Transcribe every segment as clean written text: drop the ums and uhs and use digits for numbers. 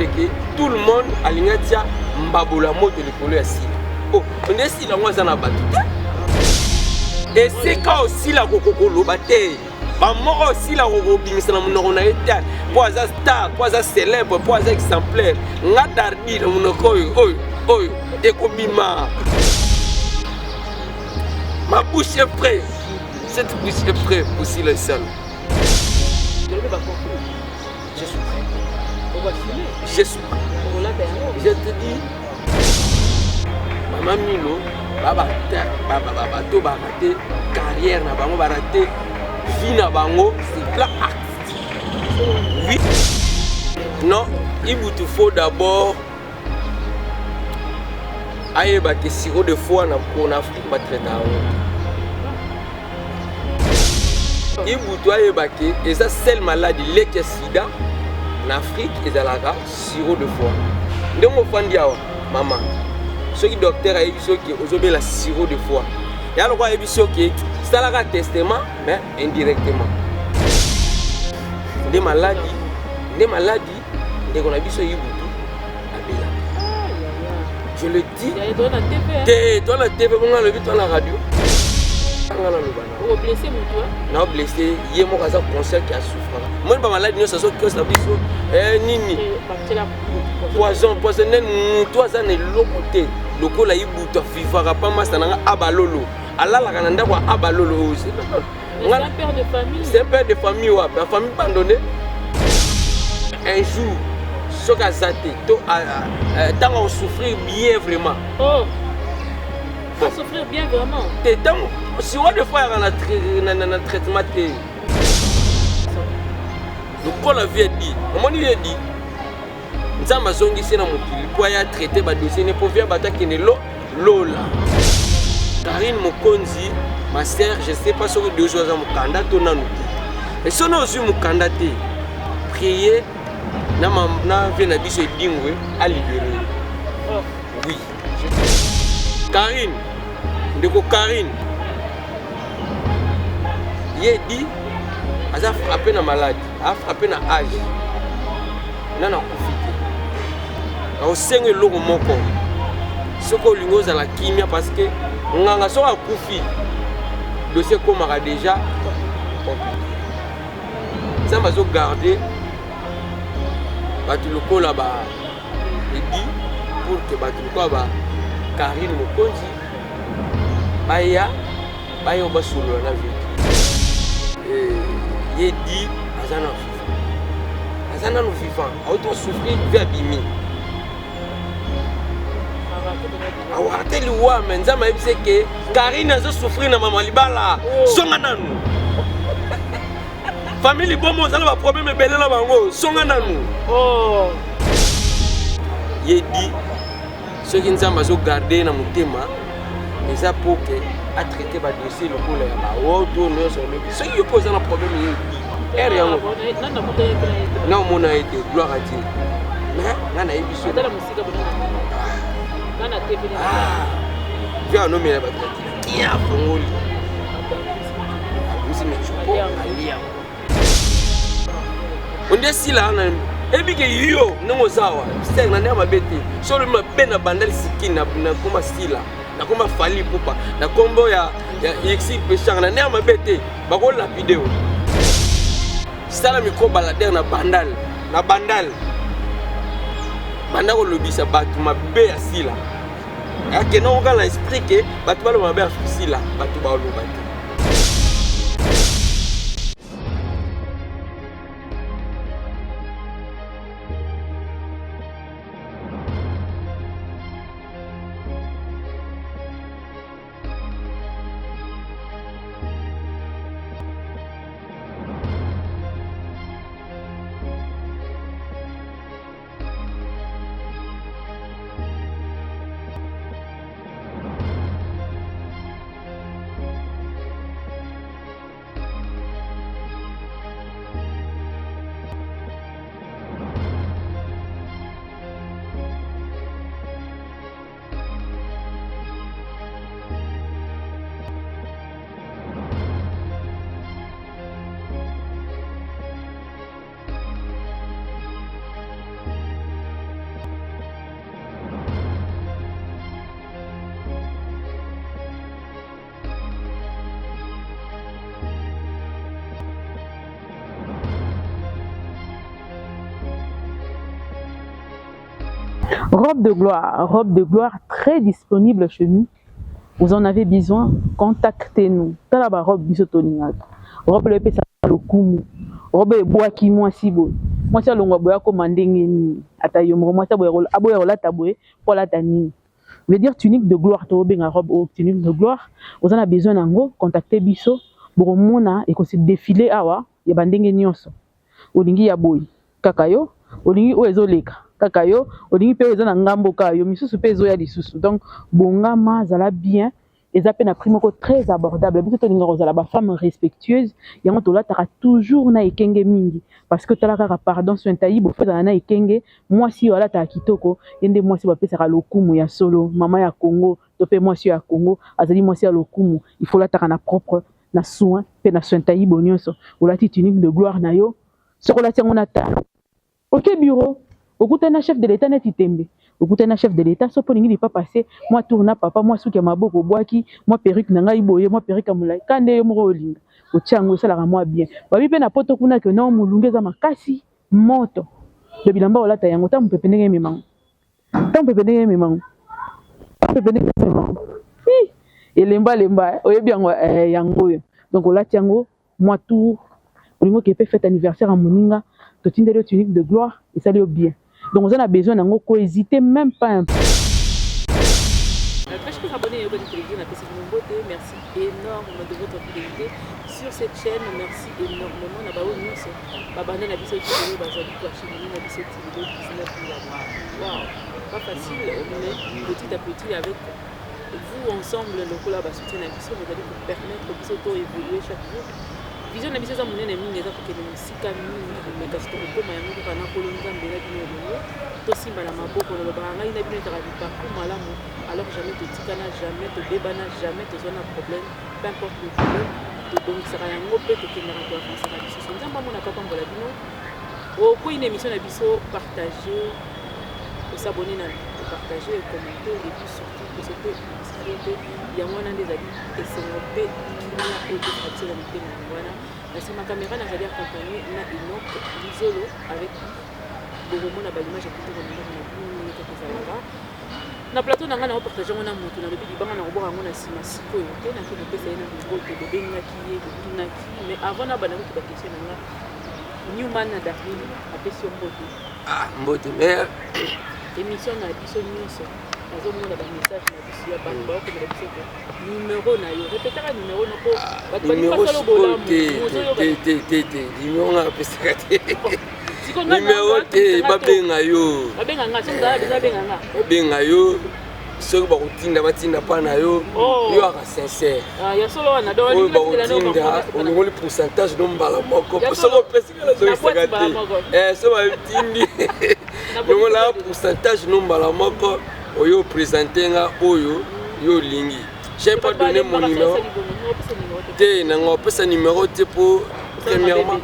Comprendre que tout le monde alingi atia mbabola moto likolo ya Sila. Oh, nde Sila yango aza na bato te. Esika osila kokokoloba te. Bamoko osila kokobimisa na monoko na ye te mpo aza star, mpo aza célèbre, mpo aza exemplaire. Nga Darby na monoko oyo oyo oyo ekobima. Ma bouche est prête. Cette bouche est prête pour Sila Sala. Je suis prêt. Je suis prêt. Je te dis, Maman Milo, bato barate carrière na bango, barate vie na bango, c'est plan artistique. Oui. Non, Ibutu faut d'abord ayeba ke sirop de foie na na Afrique batraita yango. Ibutu ayeba ke eza seule maladie leki ya sida na Afrique ezalaka sirop de foie. Ndenge ofandi awa mama, soki docteur ayebi soki ozobela sirop de foie, ya lokola ayebi soki salaka testament mais indirectement nde maladi nde maladi ndeko na biso Ibutu abelaka. Je le dis te, to na TV, bongo alobi to na radio, nga naloba na blessé ye moko aza conscient ke asouffraka. Moni bamaladi nyonso azokosa biso nini, poison poisonne motu aza na eloko te lokola Ibutu avivaka pa masta nanga abalolo, alalaka na ndako ya abalolo. C'est un père de famille. C'est un père de famille wapi? La famille abandonnée. Un jour, soki aza te to ntango akosouffrir bien vraiment. Oh. Bon. Souffrir bien vraiment. Te, ntango sirop de foie yaka na traitement te lokola vie edi omoni ye edi Nzambe azongisi na mokili mpo aya traite badossier ne mpo via bato akende lo lola. Karine Mokonzi, ma sœur, je sais pas soki 2 jours aza mokanda to nanu te, mais soki ozwi mokanda te, prier na vie na biso Edingwe alibere. Oh. Oui, Karine, ndeko Karine, ye di aza frappé na maladie, afrappe na age, nana akufi te. Nakosenga eloko moko, soki olingi ozala kimia, parce que nganga soki akufi, dossier ekomaka déjà compliqué. Nzambe azogarde bato lokola ba edi pour que bato lokola ba Karine Mokonzi baya baya basolola na vie. Ye di aza na vivant, aza nano vivant, auti osouffrir vie, abimi awarte liwa, me Nzambe ayebisi ke Karine azosouffrir na mama libala. Zonga nanu famille libomo, oza na baproblème ebele na bango, zonga nanu. Oh. Ye di soki Nzambe azogarde na motema eza po ke atraite badossier lokola ya baoto nyonso olobi. Soki yo mpo oza na problème, ye di ere yango na omona ye te. Gloire à Dieu, mais nga nayebi so via anomela bato na kia afongoli abimisi micupo alia onde esila wana. Ebike yo ndenge oza awa ser na ndenge mabe te, so olobi mabe na banda lisikini nakoma Sila, nakoma Fally Ipupa na nkombo ya Xi Peshanga na ndenge mabe te, bakolapide o sala micro baladeur na Bandal, na Bandal banda kolobisa bato mabe ya Sila, akenda koka na esprit ke bato baloba mabe ya Sila, bato baloba te. Robe de gloire, robe de gloire très disponible chez nous. Vous en avez besoin, contactez-nous. Tala ba robe biso tolingaka. Robe oyo epesaka lokumu. Robe ebwaki mwasi boye. Mwasi alongwa boye akoma ndenge nini? Ata yo moko mwasi aboya kolata boye mpo alata nini? Veut dire tunique de gloire, tobenga robe oyo tunique de gloire. Oza na besoin nango, contactez biso. Bokomona ekosi défiler awa ya bandenge nyonso. Olingi ya boye kaka yo, olingi oyo ezoleka kaka yo, olingi mpe oyo eza na ngambo kaka yo, misusu mpe ezoya lisusu. Donc bongama, zala bien. Eza mpe na prix moko très abordable. Biso tolingaka kozala bafemme respectueuse, yango tolataka toujours na ekenge mingi, parce que tala kaka, pardon, sointai bofo ezala na ekenge. Mwasi oyo alataka kitoko, ye nde mwasi bapesaka lokumu ya solo. Mama ya Congo to mpe mwasi oyo ya Congo azali mwasi ya lokumu. Il faut lataka na propre, na soin mpe na sointai bo nyonso. Olati tunique de gloire na yo, soki olati yango na talo, oke bureau, okutani na chef de l'État neti tembe, okutani na chef de l'État. So mpo olingi lipa passe mwa tour na papa, mwa suki ya maboko, obwaki mwa perruque na ngai boye, mwa perruque ya molai ka nde yo moko olinga otia yango, esalaka mwa bien. Babi mpe na poto kuna ke non, molunge eza makasi, moto do bilamba olata yango, ta mopepe ndenge ememango, ta mopepe ndenge ememango, ta mopepe ndenge ememango, elemba lemba, oyebi yango yango oyo. Donc olati yango mwa tour, olingi oke mpe fête anniversaire ya moninga, totindeli yo tunique de gloire, esali yo bien. Donc oza na besoin nango, kohésiter même pas un peu. Très chers abonnés Yobani Télévision, napesi bino mbote. Merci énorme de votre fidélité sur cette chaîne. Merci énormément na baoyo nyonso babanda na biso tikolo, bazali koacheminer na biso ti lelo 19 000 abonnés. Wow, pas facile, mais petit à petit, avec vous, ensemble, lokola basoutien na biso, bozali kopermettre biso to évoluer chaque jour. Vision na biso eza monene mingi, eza kokende mosika mingi, mais kasi tokokóma yango kaka na Nkolo Nzambe na bino elongo. Tosimba na maboko. Nalobaka ngai na bino ezaka libaku malamu. Alors jamais totikana, jamais tobebana, jamais tozwa na problème. Peu importe le problème, tobongisaka yango mpe tokendaka, toavansaka lisusu. Nzambe amonaka, pambola bino. Okoyi na émission na biso, partage, osabonner na, opartage, ocommenter et puis surtout kosauter publicité te. Yango wana nde ezali esengo mpe kimia oyo tokaka biso na mitema. Yango wana na nsima caméra nazali accompagné na Enok Lizolo. Avec bokomona baimage ya kitoko na ndako na bino ndenge kaka ezalaka na plateau na ngai. Na opartage yango na moto nalobi libanga na koboka yango na nsima sikoyo te. Naki kopesa ye na mbote, bobengaki ye, botunaki. Mais avant na banda koki baquestion na nga, Newman na Darwin apesi yo mbote. Ah, mbote mare. Émission na biso nyonso, nazomona bamessage na biso ya bato baokomela biso ke numéro na yo, répétaka numéro no po bato balingi bolamu. Te te te te, numéro nga apesaka te, numéro te. Babenga yo. Babenga nga soki ozala besoin, babenga nga. Babenga yo soki bakotinda, batinda mpa na yo. Yo aka sincère. Ya solo wana. Oyo bakotinda, olongoli pourcentage no mbala moko. Soki opesika, nazongisaka te. So batindi, longola pourcentage no mbala moko. Oyo oprésente nga oyo yo olingi. J'ai pas donné mon numéro te. Nanga opesa numéro te po premièrement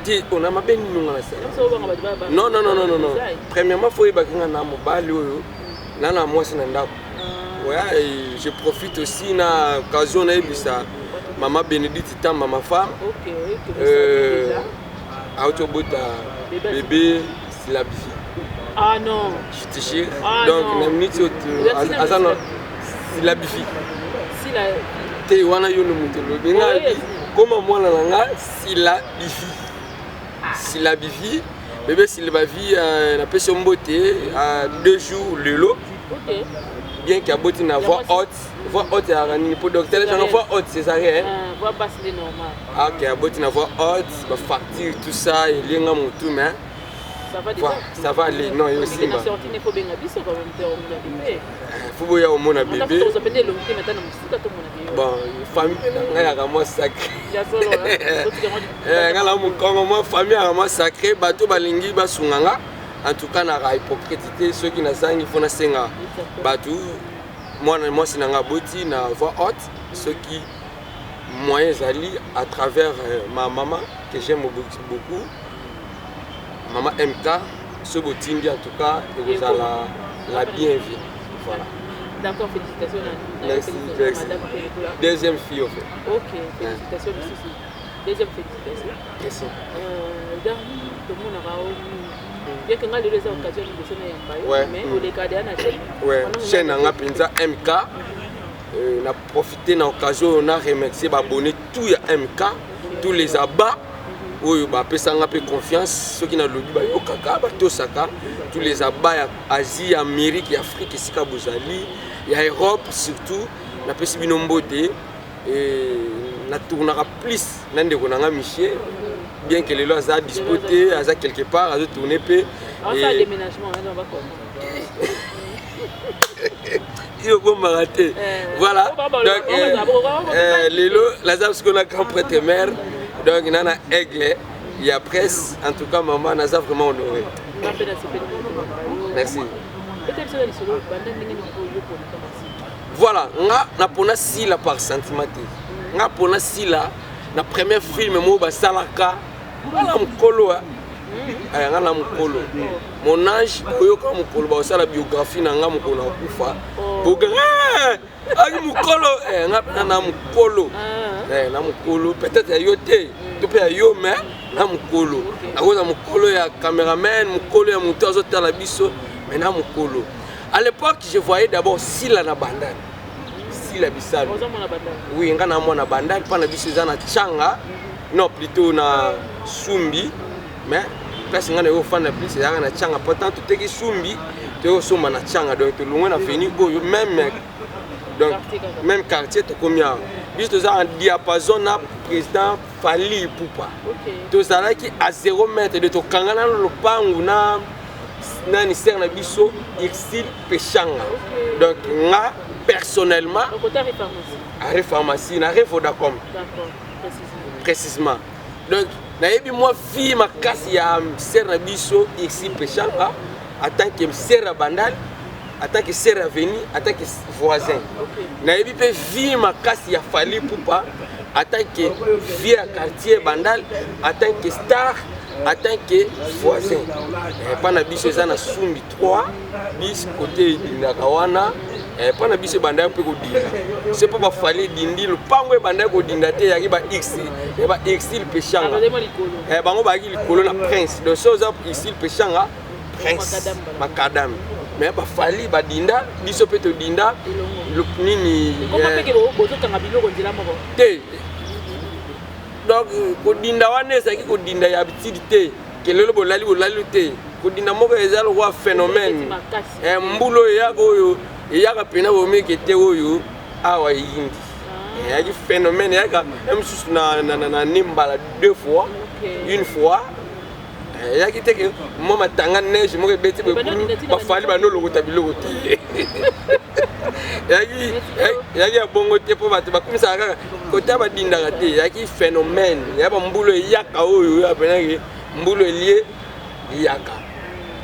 te, ona mabe nini nga nasala? Non, non, non, non, non. Premièrement, faut oyebaki nga na mobali oyo na mwasi na ndako. Ouais, et je profite aussi na occasion nayebisa mama Bénédicte Tamba, ma femme, auti obota bébé Silabifi. Ah non. Je te jure. Ah, donc non. Na minute oyo aza na Silabifi te wana. Yo no moto olobi nga koma mwana na nga Silabifi, Silabifi, bébé Silabifi. Napesi yo mbote à 2 jours lelo. Bien que aboti na voix haute. Voix haute ezalaka nini? Po docteur ezanga voix haute césarienne. Voix basse nde normal. Ok, aboti na voix haute, bafacture, tout ça elenga motu, mais ça va déjà. Ça va aller. Non, yo simba. Na sortie ne faut benga biso quand même te, omona bébé. Faut boya omona bébé. Toza pende elongi te, mata na mosika tomona bébé. Bon, famille na ngai yaka mwa sacré. Ya solo. Ngai na mokongo, mwa famille yaka mwa sacré. Bato balingi basunga nga, en tout cas naka hypocrite te. Soki nazangi, fo nasenga bato. Mwana mwasi na nga aboti na voix haute. Soki moyen ezali, à travers ma maman que j'aime beaucoup, mama MK, soki botindi, en tout cas ekozala la bienvenue. Voilà. D'accord, félicitations. Merci, merci. Deuxième fille, en fait. Ok, félicitations lisusu. Deuxième félicitation. Merci. Darli, tomonaka o mingi. Bien que nga lelo eza occasion ya liboso na yamba yo, mais oleka deya na chaîne. Ouais, chaîne na nga mpenza MK. Na profité na occasion oyo na remercier baabonné tout ya MK, tous les abas oyo bapesanga mpe confiance. Soki nalobi, bayokaka, batosaka. Tous les abas ya Asie, ya Amérique, ya Afrique, esika bozali, ya Europe surtout, napesi bino mbote. Natournaka plus na ndeko na nga Michel, bien que lelo aza dispo te, aza quelque part, azotourne mpe. Asala déménagement wana bakoma. Yo bombaka te. Voilà, donc lelo naza sikoyo na grand prêtre mère, donc na na aigle ya presse. En tout cas, mama, naza vraiment honoré. Nga mpe nasepeli. Merci. Beta biso na lisolo, banda ndenge nini oyo ponaka Masila? Voilà, nga napona Sila par sentiment te. Nga pona Sila na premier film moko basalaka. Nga na mokolo, nga na mokolo, mon âge, oyoka mokolo bakosala biographie na nga, mokolo na kokufa, boka aki mokolo. Nga mpena na mokolo, na mokolo peut-être ya yo te to mpe ya yo, mais na mokolo nakoza mokolo ya cameraman, mokolo ya moto azotala biso, mais na mokolo, à l'époque, je voyais d'abord Sila na Bandal, Sila Bisalo. Oza mwana Bandal? Oui, nga na mwana Bandal. Mpa na biso eza na Tianga, non, plutôt na Sumbi, mais place nga na yo ofanda plus ezalaka na Tianga. Pourtant toteki Sumbi, toyosomba na Tianga, donc tolongwe na veni oyo même, donc même quartier. Tokomi awa, biso toza en diapason na président Fally Ipupa. Tozalaki à 0 mètre de, tokanga nano lopangu na nani, sere na biso Ursile Peshanga. Donc nga personnellement, arrêt pharmacie na arrêt Vodacom précisément. Donc nayebi mwa fille makasi ya sere na biso Ursile Peshanga en tant que sere ya Bandal, en tant que sere avenue, en tant que voisin. Nayebi mpe vie makasi ya Fally Ipupa en tant que vie ya quartier Bandal, en tant que star, en tant que voisin. Mpa na biso eza na Sumbi 3 bis, kote edindaka wana. Mpa na biso ebandaki mpe kodinda se mpo baFally edindi lopango, ebandaki kodinda te, eyaki ba x ya ba Exil Peshanga. Bango bayaki likolo na Prince. Donc so oza Exil Peshanga, Prince Makadam, mais baFally badinda, biso mpe todinda nini te. Donc kodinda wana ezalaki kodinda ya habitude te, kelelo bolali bolali te. Kodinda moko eza lokwa phénomène, mbula oyo eyaka, oyo eyaka mpena bomeke te, oyo awa eyindi, eyaki phénomène, eyaka mosusu na ne mbala deux fois, une fois eyaki te ke mwa matanga neige moko ebeti, baFally banolokota biloko te. Eyaki ya bongo te, mpo bato bakumisaka kaka kota, badindaka te. Eyaki phénomène ya bambula eyaka oyo ya penaki mbula elie eyaka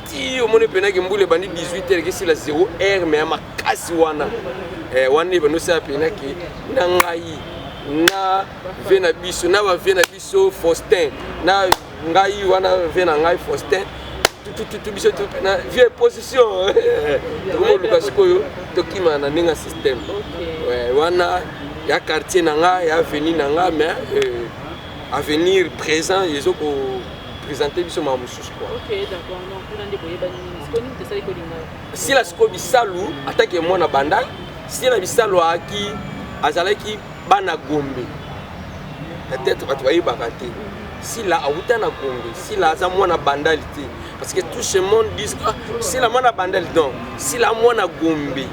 ti omoni mpenaki mbula ebandi 18 heure, ekesila 0 heure, mais ya makasi wana. Wana ebandi osala mpenaki na ngai na ve na biso, na bavie na biso Faustin na ngai wana, ve na ngai Faustin, tututu biso na vie position tokomoluka sikoyo tokima na ndenge ya système wana ya quartier na nga, ya avenir na nga. Mais avenir présent ezoko présenter biso makambo mosusu quoi. Sila sikoyo Bisalu, atake mwana Bandal, Sila Bisalu ayaki, azalaki bana Gombe. Peut-être bato bayebaka te, Sila awuta na Gombe. Sila aza mwana Bandali te, parce que tout ce monde dit: "Ah, Sila mwana Bandali." Donc Sila mwana Gombe.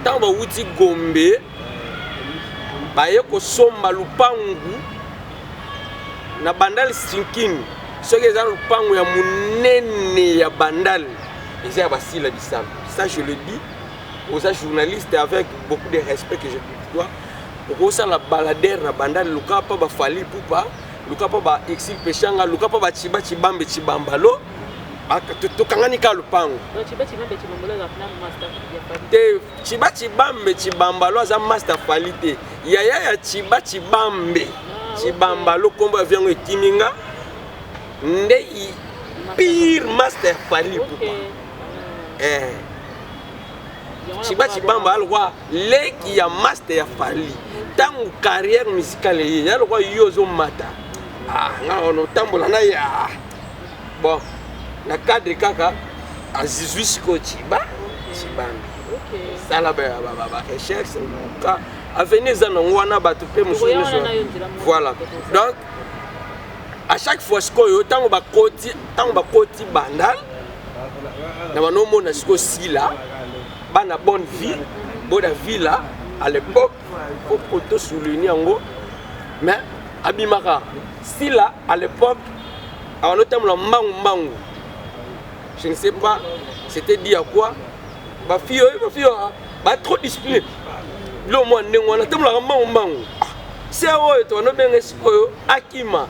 Ntango bawuti Gombe, baye kosomba lupangu na Bandal Sinkini. Soki eza lupangu ya monene ya Bandal, eza ya baSila Bisalu. Ça, je le dis, oza journaliste, avec beaucoup de respect que je dois. Okosala baladere na Bandal, luka mpa baFally Ipupa, luka mpa ba Exil Peshanga, luka mpa baciba Cibambe Cibambalo, tokangani kaka lupango te. Ciba Cibambe Cibambalo aza master Fally te, yaya ya Ciba Cibambe Cibambalo, nkombo ya viango ekiminga nde pire master Fally Ipupa. Ciba Cibamba alokwa leki ya master ya Fally. Ntango carrière musicale eye, ya lokwa yo ozomata, nga wana otambola na ya bon. Na cadre kaka azizwi sikoyo Tshiba Tshibambi. Sala ba recherche, luka avenir eza nango wana, bato mpe mosusu nyonso. Voilà, donc à chaque fois sikoyo ntango bakoti Bandal na banomona sikoyo Sila, bana Bonne Vie, Bona Villa à l'époque, faut tosouligne yango. Mais abimaka Sila à l'époque, awanotambola mbangu mbangu, je ne sais pas c'était dit à quoi. Bafille oyo, bafille oyo ba trop discipline, bilo mwa ndenge wana, tambolaka mbangu mbangu. Se oyo tobanobenga sikoyo akima.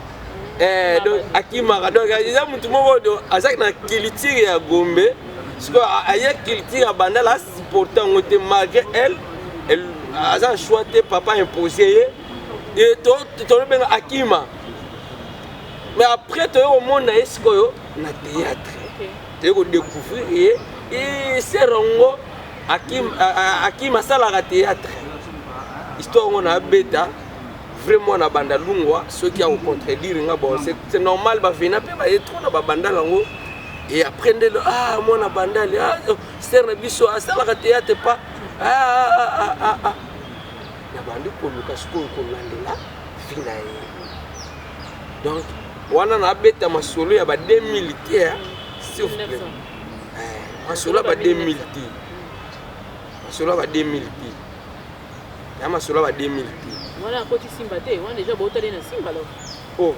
Donc akimaka, donc eza mutu moko do azalaki na culture ya Gombe. Sikoyo aye culture ya Bandala, asupporte yango te malgré elle, aza na choix te, papa impose ye. E tonobenga akima. Mais après toye komona ye sikoyo na théâtre, toye kodécouvrir ye. E sœur yango Akim asalaka théâtre. Histoire yango na abeta vraiment na banda lungwa, soki akocontredire nga, bon, c'est normal, bavena mpe baye trop na babandala yango. Et après ndelo, ah, mwana Bandali, ah, sœur na biso asalaka théâtre pa. Ah, ah, ah, ah, ah. Na bandi koluka sikoyo kolandela vie na ye. Donc wana nabeta masolo ya ba 2000 te, s'il vous plaît, masolo ya ba 2000 te, masolo ya ba 2000 te, ya masolo ya ba 2000 te. Wana akoti Simba te, wana déjà botali na Simba alors. Oh,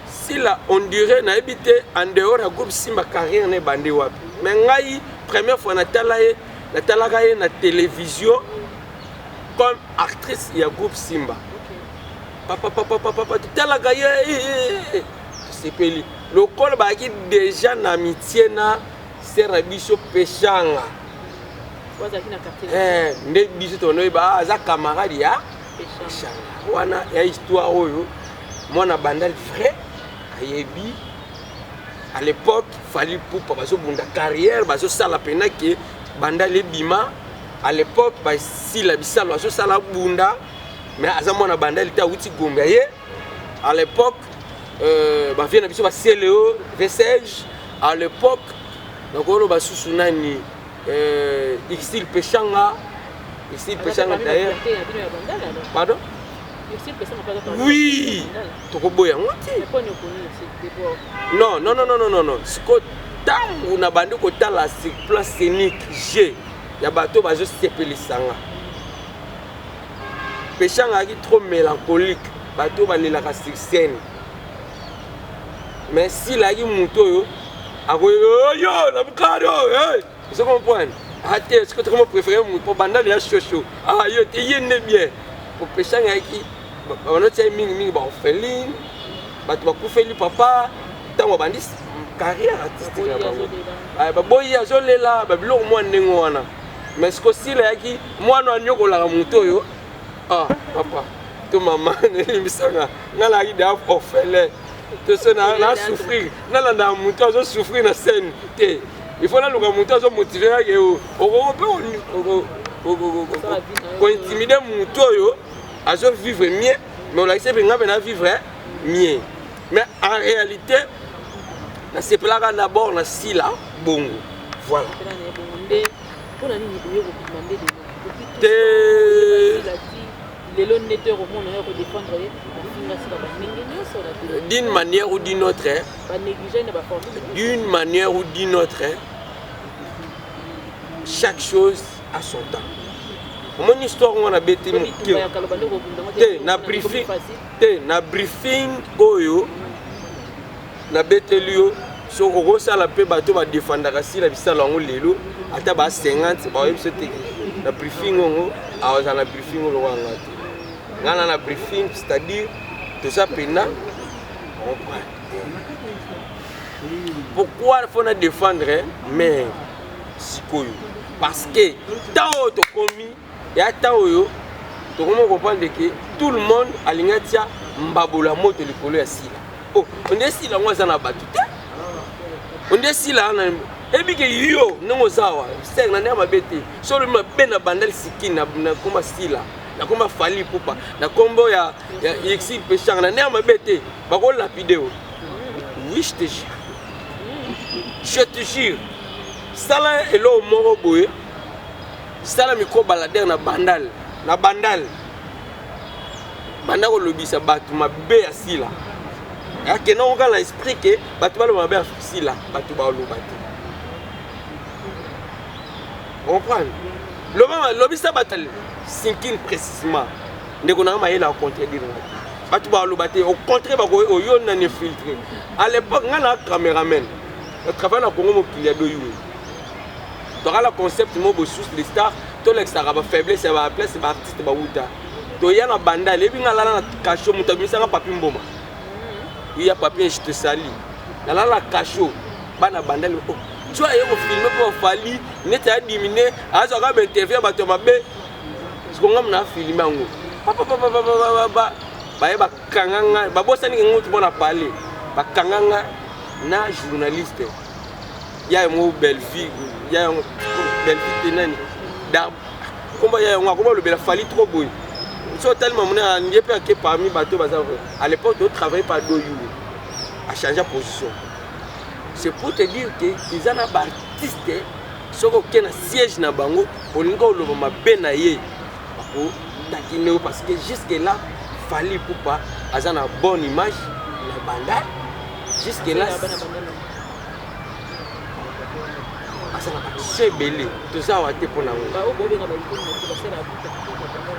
Sila, on dirait nayebi te en dehors ya groupe Simba carrière na ebandi wapi. Mais ngai première fois natala ye, natalaka ye na télévision comme actrice ya groupe Simba. Papa, papa, papa, totalaka ye, tosepeli lokola bazalaki déjà na amitié na sœur na biso Peshanga. Nde biso tonoyeba aza camarade ya Peshanga. Wana ya histoire oyo mwana Bandal vrai ayebi. À l'époque Fally Ipupa bazobunda carrière, bazosala mpena ke Bandal ebima. À l'époque basila bisalo azosala bunda, mais aza mwana Bandali te, awuti Gombe ye. À l'époque bavie na biso baseleo vsg. À l'époque nakoloba susu nani, Ursule Peshanga, Ursule Peshanga d'ailleurs. Pardon, oui, tokoboya yango te. Non, non, non, non, non, non. Siko ntango na bandi kotala sur plan scénique, g ya bato bazosepelisanga, Peshanga ayaki trop mélancolique, bato balelaka sur scène. Mais Sila ayaki motu oyo akoyo na bukado, ozo comprendre ate. Soki tokoma préféré motu po Bandali ya shosho, ah, yo te, ye nde bien. Po Peshanga ayaki banotia ye mingimingi baorpheline, bato bakufeli papa ntango babandi carrière artistique na bango, baboyi, azolela babiloko mwa ndenge wana. Mais siko Sila ayaki mwana anyokolaka motu oyo, ah, papa to mama nelimbisanga, nga nayaki da orphelin to so na souffrir, nalandaka motu azosouffrir na scène te. Il faut naluka motu azomotive kake okoko mpe kointimide motu oyo azovivre mieux, mais olakisi mpe nga mpe na vivre mieux. Mais en réalité nasepelaka d'abord na Sila bongo, voilà. Mpona nini oye kobima nde lelo? Te. Lelo nde te komona yo kodéfendre ye, bafinga Sila bandenge nyonso na télé. D'une manière ou d'une autre, hein, banéglige na baformule. D'une manière ou d'une autre, hein, chaque chose a son temps. Omoni histoire wana beti moke bitumba ya kaloba nde kobunda. Te, na briefing te, na briefing oyo nabeteli yo, so okosala mpe bato badefandaka Sila bisala yango lelo, ata ba 50 baoyebi so teke na briefing yango, azala na briefing oyo lokola nga te. Nga na briefing, c'est-à-dire toza pena comprendre pourquoi faut na défendre. Mais sikoyo, parce que ntango oyo tokomi ya ntango oyo tokomi comprendre ke tout le monde alingi atia mbabola moto likolo ya Sila. Oh, onde Sila yango aza na bato te, onde Sila wana eyebi ke yo ndenge oza awa sere na ndenge mabe te. So olobi mabe na Bandali sikini na komba Sila, na komba Fally Ipupa, na kombo ya Ursule Peshanga na ndenge mabe te, bakolapide o. Oui, je te jure. Je te jure, sala eloko moko boye, sala micro baladeur na Bandal, na Bandal, banda kolobisa bato mabe ya Sila. Akenda kaka na esprit ke bato baloba mabe ya Sila, bato baloba te. Comprendre? Loba, lobisa bato sinkin précisément. Ndeko nanga mayele acontredire nga te, bato baloba te. Au contraire, bakoki oyo nani filtré. À l'époque, nga na caméraman travaille na Congo Mokili ya Doyue, tokala concept mo bosusu les stars, tolekisaka bafaiblesse ya baplace baartiste bauta. Toya na Bandal, eyebi nga alala na cachot, moto abimisanga Papi Mboma ya Papi, je te sali. Nalala na cachot, bana Bandal, oh, tu aye kofilmer mpo Fally neti adimine, azwaka bainterview ya bato ya mabe. Siko nga na filmer yango, papapapapapa, baye bakanga nga, babosani ngongo mpo na pale, bakanga nga na journaliste ya yango Bellevie, ya yango Bellevie te, nani komba ya yango akoma olobela Fally trop boye. So otali mamona ye mpe ake parmi bato baza. À l'époque totravaille par Doyu, achange position. C'est pour te dire que eza na baartiste, soki oke na siège na bango, olingi oloba mabe na ye, bakotakine yo, parce que jusque là Fally Ipupa aza na bonne image na Bandal. Jusque là aza na baaction ebele, toza awa te mpo nango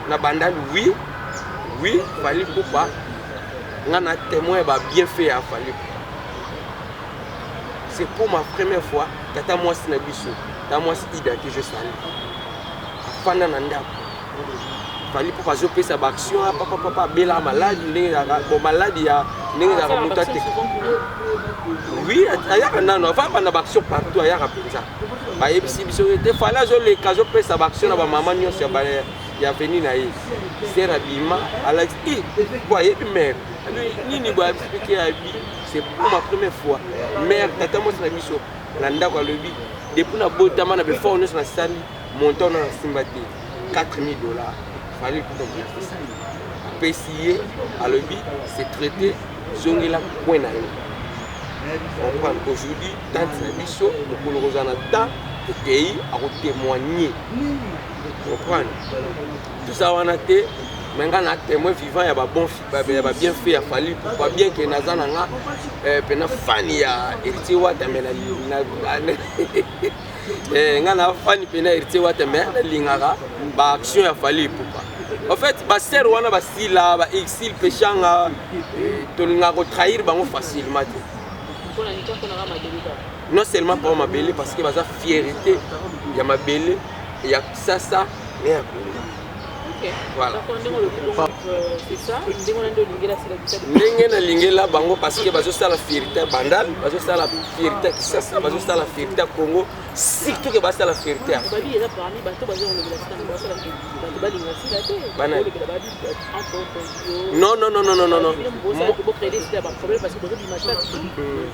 na Bandal. Oui, Fally Ipupa, nga na témoin ya babienfait ya Fally Ipupa. C'est pour ma première fois, tata mwasi na biso, tata mwasi Ida que je salue, afanda na ndako, Fally mpo azopesa baaction. Papapapa, abelaka maladi ndenge ezalaka, bon, maladi ya ndenge ezalaka, moto ate. Oui, ayaka nano avant banda baaction partout, ayaka mpenza. Bayebisi biso te, Fally azoleka, azopesa baaction na bamama nyonso ya veni na ye. Ser abima, alakisi bo ayebi mare nini boye, aexpliquer, abi c'est pour ma première fois, mare tata mwasi na biso na ndako alobi depuis nabotama na befort nyonso nasali, montant na nasimba te, 4000 $. Fally mpo apesi ye, alobi c'est traité, zongela coin na yo. Comprendre? Aujourd'hui, tante na biso, mokolo kozala na temps, tokei, akotémoigner. Comprendre? Tout ça wana te, me nga na témoin vivant ya babon, ya babienfait ya Fally. Pourquoi? Bien ke naza na nga mpena fan ya Héritier Wata, me nga na fan mpena Héritier Wata, me nalingaka baaction ya Fally Ipupa. En fait, basere wana basila baexil peshanga, tolingaka kotrahir bango facilement te. Non seulement mpo mabele, parce que baza fierté ya mabele ya Kisasa na ya Kongo. Voilà. Ndenge nalingela bango, parce que bazosala fierté ya Bandal, bazosala fierté ya Kisasa, bazosala fierté ya Congo, surtout ke basala fierté ya Babi eza parmi bato baza kolobela sila, basala bato balinga sila te. Bana. Olobela babi entre autres yo. Non, non, non, non, non, non, non. Bocréer sila baproblème parce que bozobima chaque jour,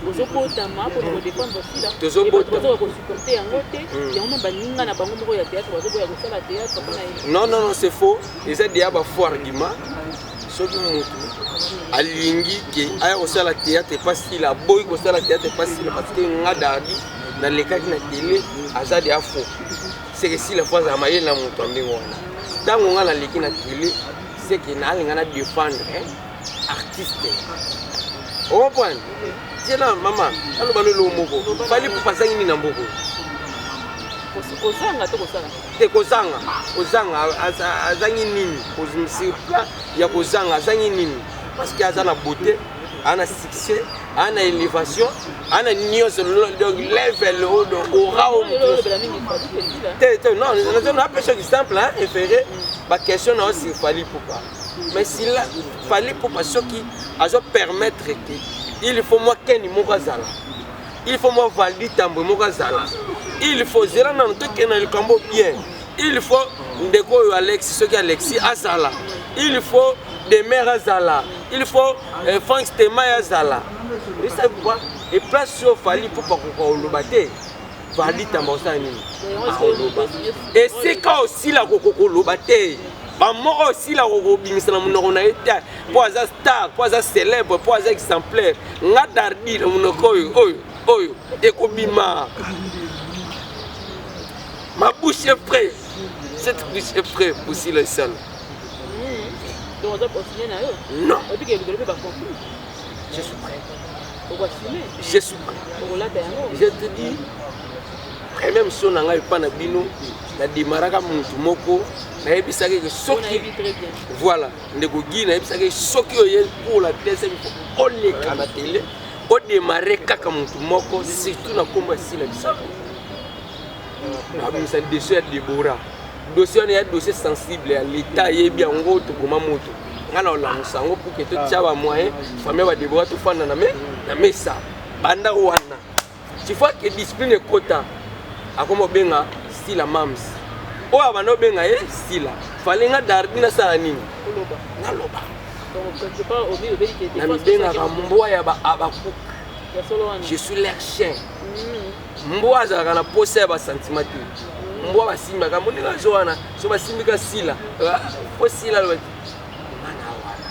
bozobotama mpona kodéfendre sila. Tozobotama. Bazoka kosupporter yango te. Yango mpe baninga na bango moko ya théâtre bazoboya kosala théâtre mpona ye. Non, non, non, c'est faux. Eza deya bafaux argument. Soki motu alingi ke aya kosala théâtre epa Sila, aboyi kosala théâtre epa Sila parce que nga Dardi nalekaki na télé, aza deya faux. Seke Sila fo azala mayele na moto ya ndenge wana. Ntango nga naleki na télé, seke nalinga na défendre artiste. Ocomprendre? Tiela mama, aloba no eloko moko. Fally Ipupa azangi nini na mboko? Kozanga to kosala? Te, kozanga, kozanga azangi nini? Sur plan ya kozanga, azangi nini? Parce que aza na beauté, aza na succès, aza na élévation, aza na nyonso, donc level oyo, aura oyo moto nyonso. Olobela mingi Fally mpe sila. Te te, non, napesa exemple, hein, référé baquestion na yo sur Fally Ipupa. Mais sila Fally Ipupa, soki azopermettre ke il faut mwa keni moko azala, il faut mwa Valdi Tambwe moko azala, il faut zela nano tokende na likambo bien, il faut ndeko oyo Alex, soki Alexi azala, il faut Demer azala, il faut Frank Stemay azala. Esa pourquoi et place oyo Fally Ipupa koka koloba te, Valdi Tambwe osala nini? Akoloba esika osila kokoka koloba te. Bamoko osila kokobimisa na monoko na ye te, mpo aza star, mpo aza célèbre, mpo aza exemplaire. Nga Dardi na monoko oyo oyo. Oyo ekobima. Ma bouche est prête. Cette bouche est prête pour Sila Sala. Donc oza continuer na yo? Non. Obike elukelo mpe baconflit. Je suis prêt. Okoassume? Je suis prêt. Okolata yango? Je te dis, première mission na ngai epa na bino, nademaraka mutu moko, nayebisaki ke soki, voilà, ndeko Guy, nayebisaki soki oye pour la deuxième fois oleka na télé, odémarre kaka mutu moko, surtout na nkombo ya Sila Bisalu. Nabimisa dossier ya Debora, dossier wana ya dossier sensible ya l'État, ayebi yango, tokoma moto ngai na olamusa yango pour que totia bamoyen, famille ya badebora tofanda na na mesa. Banda wana, tu vois que discipline ekota, akoma obenga Sila mams, oyo abanda obenga ye Sila. Fale nga Darbi nasala nini? Naloba namibengaka mbwa ya baabacook, je suis leur chien. Mbwa azalaka na posa ya basentiment te. Mbwa basimbaka moninga azo wana, so basimbika Sila po Sila aloba mana wana.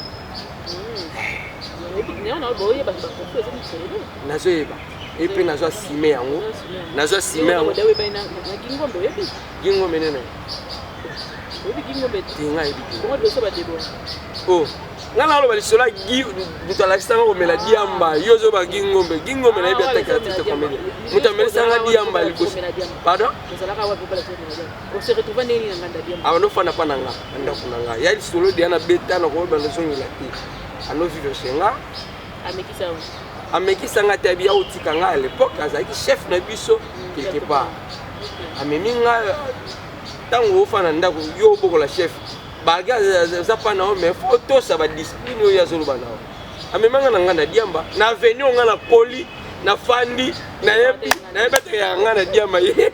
Nazoyeba epe, nazo asime yango, nazo asime yango. Gingombe nene te, nga yebi te. O nga naloba lisolo ya Gi, moto alakisanga komela diamba. Yo ozoba Gingombe, Gingombe nayebi atake artiste comédien, moto amelisanga diamba liboso. Pardon, abanofanda mpa na nga na ndako na nga ya lisolo deya na beta na koyeba, nazongela te, anovivre chez nga. Amekisanga te, abi aotika nga. À l'époque azalaki chef na biso quelque part, amemi nga. Ntango ofanda ndako, yo obokola chef, barge aza mpa na yo, mais faut tosa badiscipline oyo azoloba na yo. Amemanga na nga na diamba na avenue oyo nga nakoli, nafandi, nayebi, nayebi ete ya nga na diamba. Ye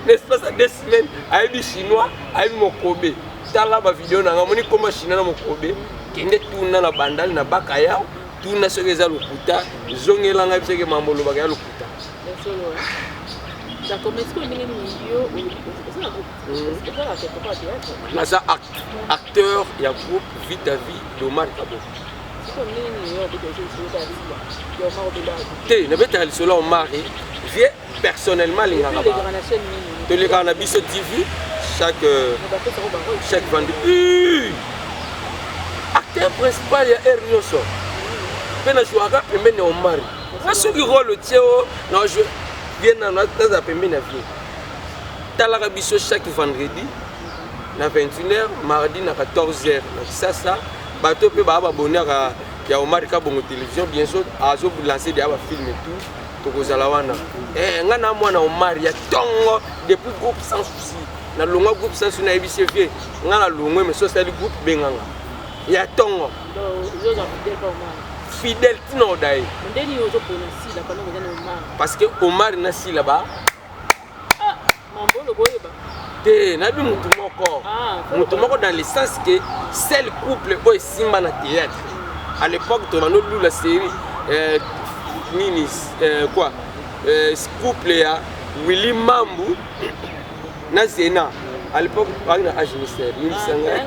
l'espace ya 2 semaines ayebi chinois, ayebi mokobe. Tala bavideo na nga, moni koma chinois na mokobe. Kende tuna na Bandali na baka yao, tuna soki eza lokuta, zongelanga biso ke mambo olobaka ya lokuta. D'accord, mais sikoyo ndenge nini yo oza na groupe, ozalaka quelque part théâtre? Naza acteur ya groupe Vita Vie d'Omar Kabo. Sikoyo ndenge nini yo obeta lisolo ya Sila ya Omar, obelaka? Te, nabetaka lisolo ya Omar vie personnellement, alingaka. Olekaka na chaîne nini? Tolekaka na Biso TV chaque vendredi. Acteur principal ya aire nyonso mpe nazwaka pembeni ya Omar. Nga soki rôle otie o na bien, nazala pembeni ya vie. Talaka biso chaque vendredi na 21h, mardi na 14h na Kisasa. Bato mpe baa babonaka ya Omar Kabongo Télévision, bien sûr azolancer deya bafilm et tout, tokozala wana. Nga na mwana Omar ya ntongo depuis groupe Sans Souci. Nalongwa groupe Sans Souci, nayebisi vie nga nalongwe, mais so osali groupe, benganga ya ntongo. Fidèle ntina oda ye. Parce que Omar na Sila ba te, nayebi mutu moko, mutu moko dans le sens que seul couple oyo esimba na théâtre à l'époque, tobanda olula série nini quoi, couple ya Willy Mambu na Zena. À l'époque baki na âge mystère, limbisanga,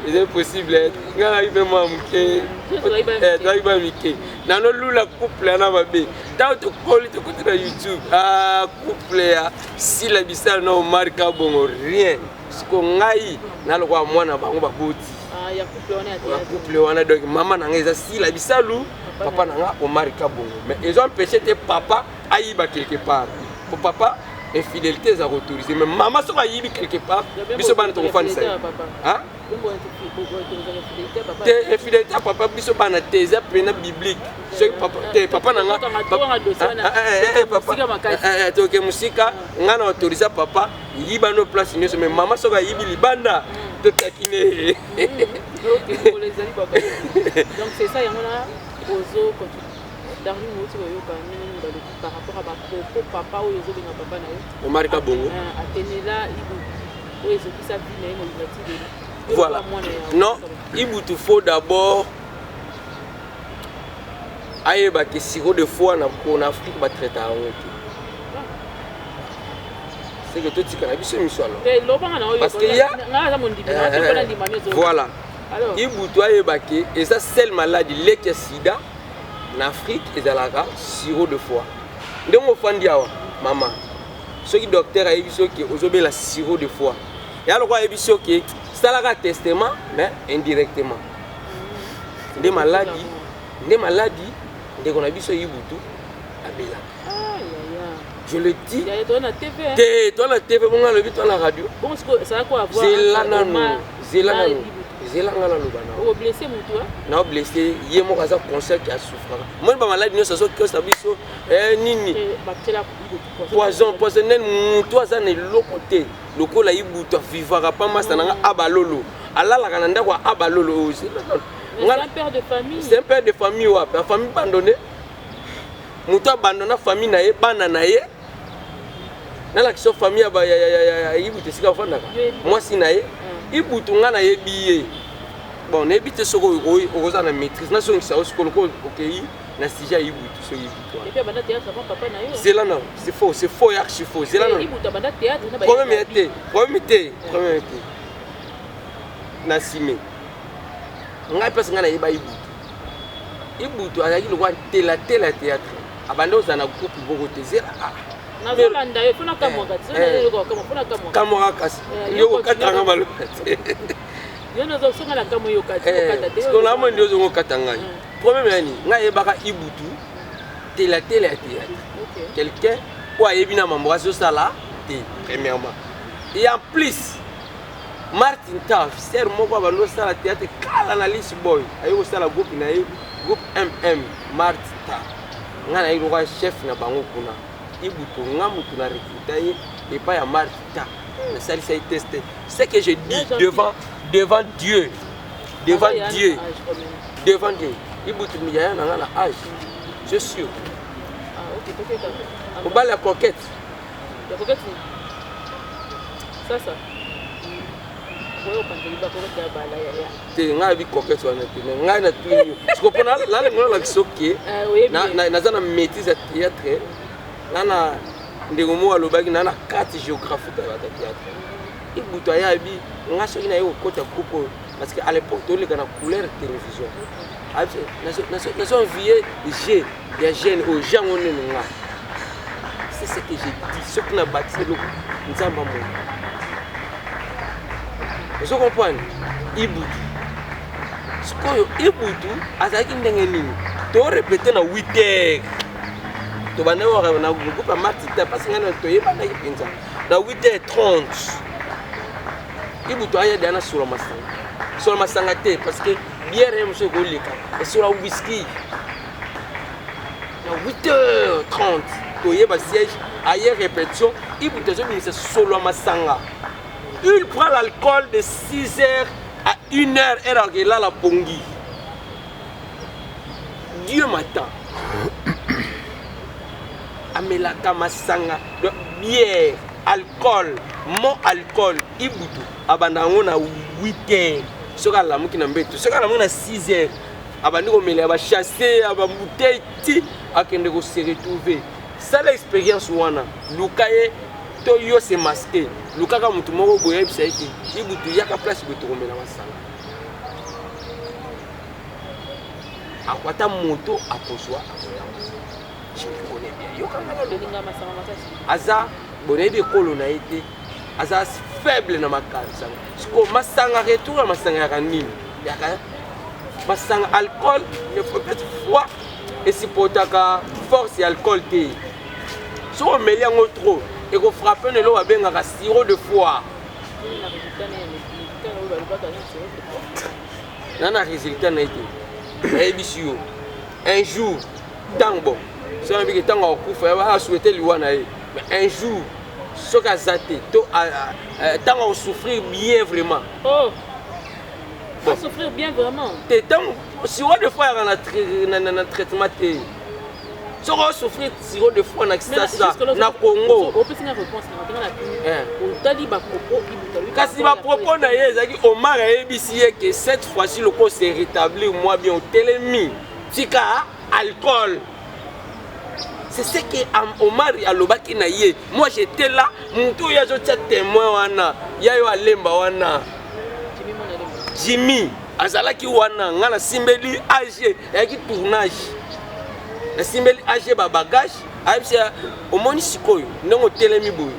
eza impossible, nga nayaki mpe mwa moke, tozalaki ba mike, nanolula couple yana mabe. Ntango tokoli, tokoti na YouTube, ah, couple ya Sila Bisala na Omar Kabongo, rien. Siko ngai nalokola mwana bango baboti ya couple wana. Donc mama na ngai eza Sila Bisalu, papa na nga Omar Kabongo, mais ezo empêche te papa ayiba quelque part, po papa infidélité eza autorisé, mais mama soki ayibi quelque part, biso bana tokofandisa ye te. Infidélité ya papa, biso bana te, eza pena biblique. Soki papa te, papa na nga toke mosika, nga na autorise papa yiba no place nyonso, mais mama soki ayibi libanda, totakine. Donc c'est ça, yango na ozo Darling, outi koyoka ndenge nini balobi par rapport à bapropos papa oyo ozobenga papa na yo? Omar Kabongo. Atenela Ibutu oyo ezokisa vie na ye mobimba ti lelo. Voilà, non, Ibutu faut d'abord ayeba ke sirop de foie na Afrique batraita yango te. Seke totika na biso miso alors. Parce que ya voilà, Ibutu ayeba ke eza seule maladie leki ya sida. Na Afrique ezalaka sirop de foie. Ndenge ofandi awa mama, soki docteur ayebi soki ozobela sirop de foie, ya lokola ayebi soki salaka testament, mais indirectement nde maladi, nde maladi ndeko na biso Ibutu abelaka. Je le dis te, toa na TV, bongo alobi toa na radio. Zela nanu, zela nanu, zela nga naloba. Na oblesse ye moko, aza conscient ke asouffraka. Moni bamaladi nyonso azokosa biso nini, poison, poison nene. Motu aza na eloko te lokola Ibutu, avivaka pa masa na nga abalolo, alalaka na ndako ya abalolo. C'est un père de famille. C'est un père de famille wapi? Famille abandonné, moto abandonna famille na ye, bana na ye. Nalakisa famille ya Ibutu esika afandaka, mwasi na ye Ibutu. Nga nayebi ye, bon, nayebi te soki okozala na maîtrise. Nasongisa yo sikoyo loko okei na sujet ya Ibutu, soki Ibutu, zela na, c'est faux, c'est faux, archi faux. Zela na, problème ya te, problème te, problème te. Na nsime ngai, mpasi ngai nayeba Ibutu. Ibutu azalaki lokwa telatela ya théâtre, abandi ozala na groupe moko te. Zela. Nazolanda yo mpona kamwaka. Kamwaka kasi yo okatanga maloba te. Yo nazosonga na kamwa, yo okata te. Namoni nde ozonga okata ngai. Problème yani, ngai ayebaka Ibutu telatela ya théâtre, quelqu'un oyo ayebi na mambo azosala te, premièrement. Et en plus Martin Taf, ser moko abandi osala théâtre kala na Lisboy, aye kosala groupe na ye, groupe MM Martin Taf. Ngai naye lokola chef na bango kuna. Ibutu, nga mutu na recruta ye epai ya Martin Taf, nasalisa ye test. Ce que je dis devant Dieu, devant Dieu, devant Dieu, Ibutu yaya na nga na âge, c'est sûr. Mobali ya Coquette. Ya Coquette sasa oyo opanzeli bacoquette ya bala ya Te, ngai nayebi Coquette wana te, mais ngai natuni yo siko mpo nalingo nalakisa oke naza na maîtrise ya théâtre. Nga na ndeko moko alobaki na carte géographique ya bato ya théâtre. Ibutu ayabi nga soki naye kokota groupe oyo, parce que à l'époque toleka na Couleur Télévision, nazo envie g ya jeune oyo jango nene. Nga, c'est ce que j'ai dit, soki na bakisi eloko, Nzambe amona. Ozo comprendre? Ibutu sikoyo, Ibutu azalaki ndenge nini? Torépété na 8 heures, tobandaki na groupe ya Matita, parce ngai toyebanaki mpenza. Na 8 heures 30, Ibutu aya deya na solo masanga, solo masanga te, parce que bière ye mosusu ekoleka esola whisky. Na 8 heures 30 toyeba siège, aye répétition. Ibutu azobimisa solo ya masanga. Il prend l'alcool de 6 heures à 1 heure, heure akelala pongi. Dieu m'attend, amelaka masanga, bière, alcool, mo alcool. Ibutu abanda yango na 8 heures. Soki alamuki na mbeto, soki alamuki na 6 heures, abandi komela ya bachasse ya babouteille ti akende kose retrouver. Sala expérience wana, luka ye to yo se masque, lukaka motu moko boye, yebisa ye te: "Ibutu, yaka place boye, tokomela masanga." Akwata moto, akozwa, akoyamba. Je le connais bien, yokanga naloba. Aza bonayebi ekolo na ye te, aza faible na masanga. Siko masanga, retour ya masanga yaka nini? Yaka masanga, alcool. Peut-être foie esupportaka force ya alcool te. Soki omeli yango trop, ekofrappe na eloko babengaka sirop de foie. Na résultat na ye te, nayebisi yo. Un jour, ntango, bon, soki nayebiki ntango akokufa, asouhaite liwa na ye, mais un jour soki aza te to ntango akosouffrir bien vraiment. Oh. Bon. Souffrir bien vraiment. Te, ntango sirop de foie yaka na traitement te, soki osouffrir sirop de foie na Kisasa, na Congo. Otali bapropos. Kasi bapropos na ye ezalaki, Omar ayebisi ye ke cette fois-ci loko se rétablir moi bien, otelemi, tika alcool. C'est ce que Omar alobaki na ye. Moi, j'étais là. Motu oyo azotia témoin wana ya yo alemba wana, Jimmy azalaki wana. Nga nasimbeli ag, eyaki tournage. Nasimbeli ag babagage, ayebisi ya omoni sikoyo ndenge otelemi boye,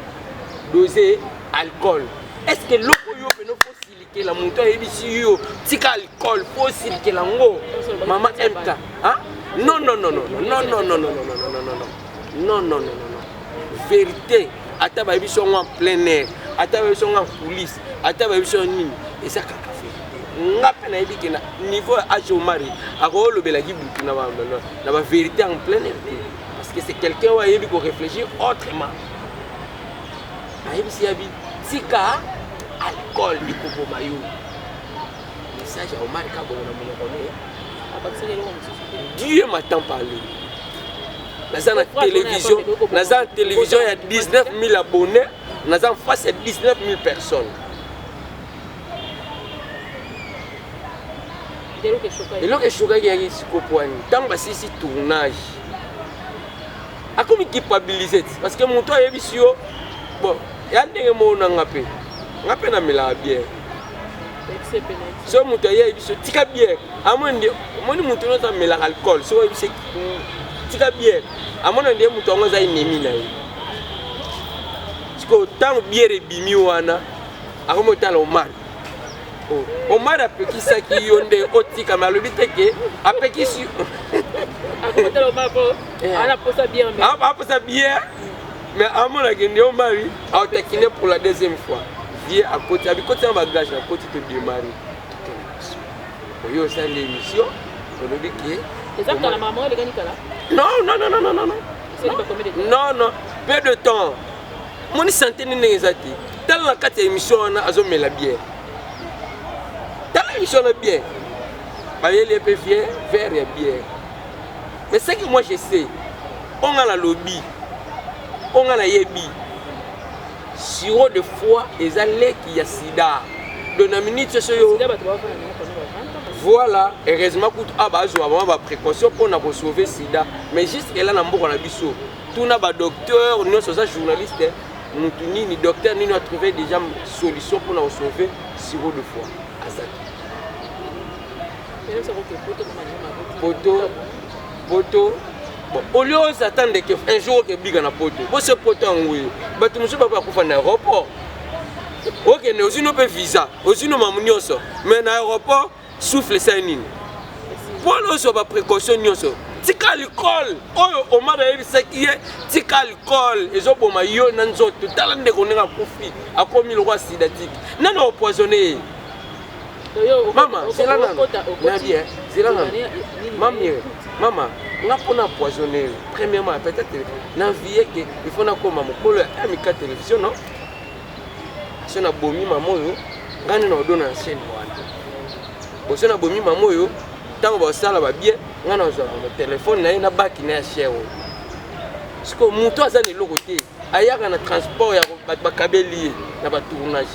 dose alcool. Est ce que eloko oyo pene fosilikela moto ayebisi yo tika alcool, fosilikela ngo mama MK? Hein? Non, non, non, non, non, non, non, non, non, non, non, non, non, non, non, non, non. Vérité, ata bayebisi yango en plein air, ata bayebisi yango en coulisse, ata bayebisi yango nini, eza kaka vérité. Nga mpe nayebi ke na niveau ya age, Omari akoolobelaki butu na bavérité en plein air te, parce que c'est quelqu'un oyo ayebi koréfléchir autrement. Ayebisi yabi tika alcool, ekoboma yo. Message ya Omari Kabongo na monoko ne. Abakisaki eloko mosusu te? Dieu m'entend parler. Naza na télévision, naza na télévision ya 19 000 abonnés, naza en face ya 19 000 personnes. Eloko eshokaki? Eloko eshokaki yaki sikopwani ntango basilisi tournage, akomi culpabiliser ti, parce que moto ayebisi yo bon, ya ndenge moko na nga mpe, nga mpe namelaka bière. So moto aye ayebi so tika bière, amoni nde omoni moto nyonso amelaka alcool, soki oyebi se tika bière, amoni nde moto yango aza ennemi na ye. Sikoyo ntango bière ebimi wana, akomi otala Omar. Oh, Omar apekisaki yo nde otika, me alobi te ke apekisi. Aposa bière, mais amonaki nde Omari aotakine pour la deuxième fois. Vie akoti, abikoti na bagage, akoti, todémarre, tokende biso. Oyo osali émission, olobi ke non, non, non, non, non, non, non, non, peu de temps. Moni santé nini ndenge eza te. Tala na kati ya émission wana, azomela bière. Tala émission wana bien, bayeli ye mpe vie verre ya bière. Mais ce que moi je sais, oyo nga nalobi, oyo nga nayebi, cirrhose de foie eza leki ya sida. Donc na minute nyonso yo, voilà. Heureusement kutu a bazwa vraiment baprécaution mpona kosauve sida, mais juste ela na mboka na biso, tuna badocteur nyonso, oza journaliste, mutu nini, docteur nini atrouve déjà solution mpona kosauve cirrhose de foie? Aza te. Poto, poto, bon, au lieu osatande ke un jour okebika na poto, bose poto yango ye, bato mosusu bapa bakufa na aéroport. Okende, ozwi no mpe visa, ozwi no mamu nyonso, mais na aéroport souffle esali nini? Mpona ozwa baprécaution nyonso, tika alcool oyo Omar ayebisaki ye, tika alcool, ezoboma yo na nzoto. Tala ndeko ndenge akufi, akomi lokwa sidatique. Nani opoisonne ye? Mama, zela nano, nabi zela nano. Mami, mama, nga mpona empoisonne, premièrement peut-être na vie ke il faut nakoma mokolo ya Mika Télévision. Non, so nabomi mama oyo, ngai nde na odona na chaîne wana. Boso nabomi mama oyo, ntango basala babien, ngai nazwa telefone na ye na baki na ya chere oyo. Sikoyo moto aza na eloko te, ayaka na transport ya bato bakabeli ye na batournage,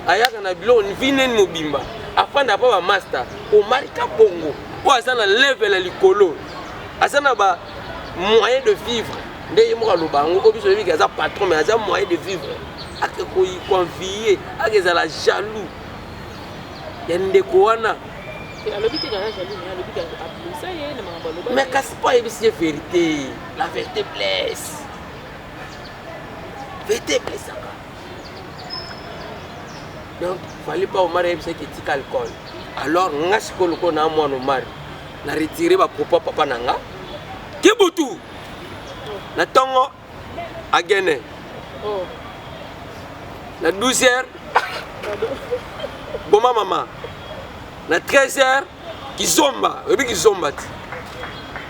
ayaka na biloko vi neni mobimba, afanda mpa bamaster. Omari Kabongo oyo aza na level ya likolo, aza na ba moyen de vivre, nde ye moko aloba yango. Oyo biso oyebiki aza patron, mais aza moyen de vivre, ake koenvie, ake ezala jaloux ya ndeko wana. Alobi te kaka jaloux, mais alobi ablesa ye na makambo aloba. Mais kasi mpo ayebisi ye vérité, la vérité blesse, vérité eblesaka. Donc fallait pas Omar ayebisaki etika alcool. Alors nga sikoyo lokola na mwana Omar, na retire bapropos papa na nga Kibutu na ntongo agene na 12 heures boma mama, na 13 heures kizomba. Oyebi kizomba ti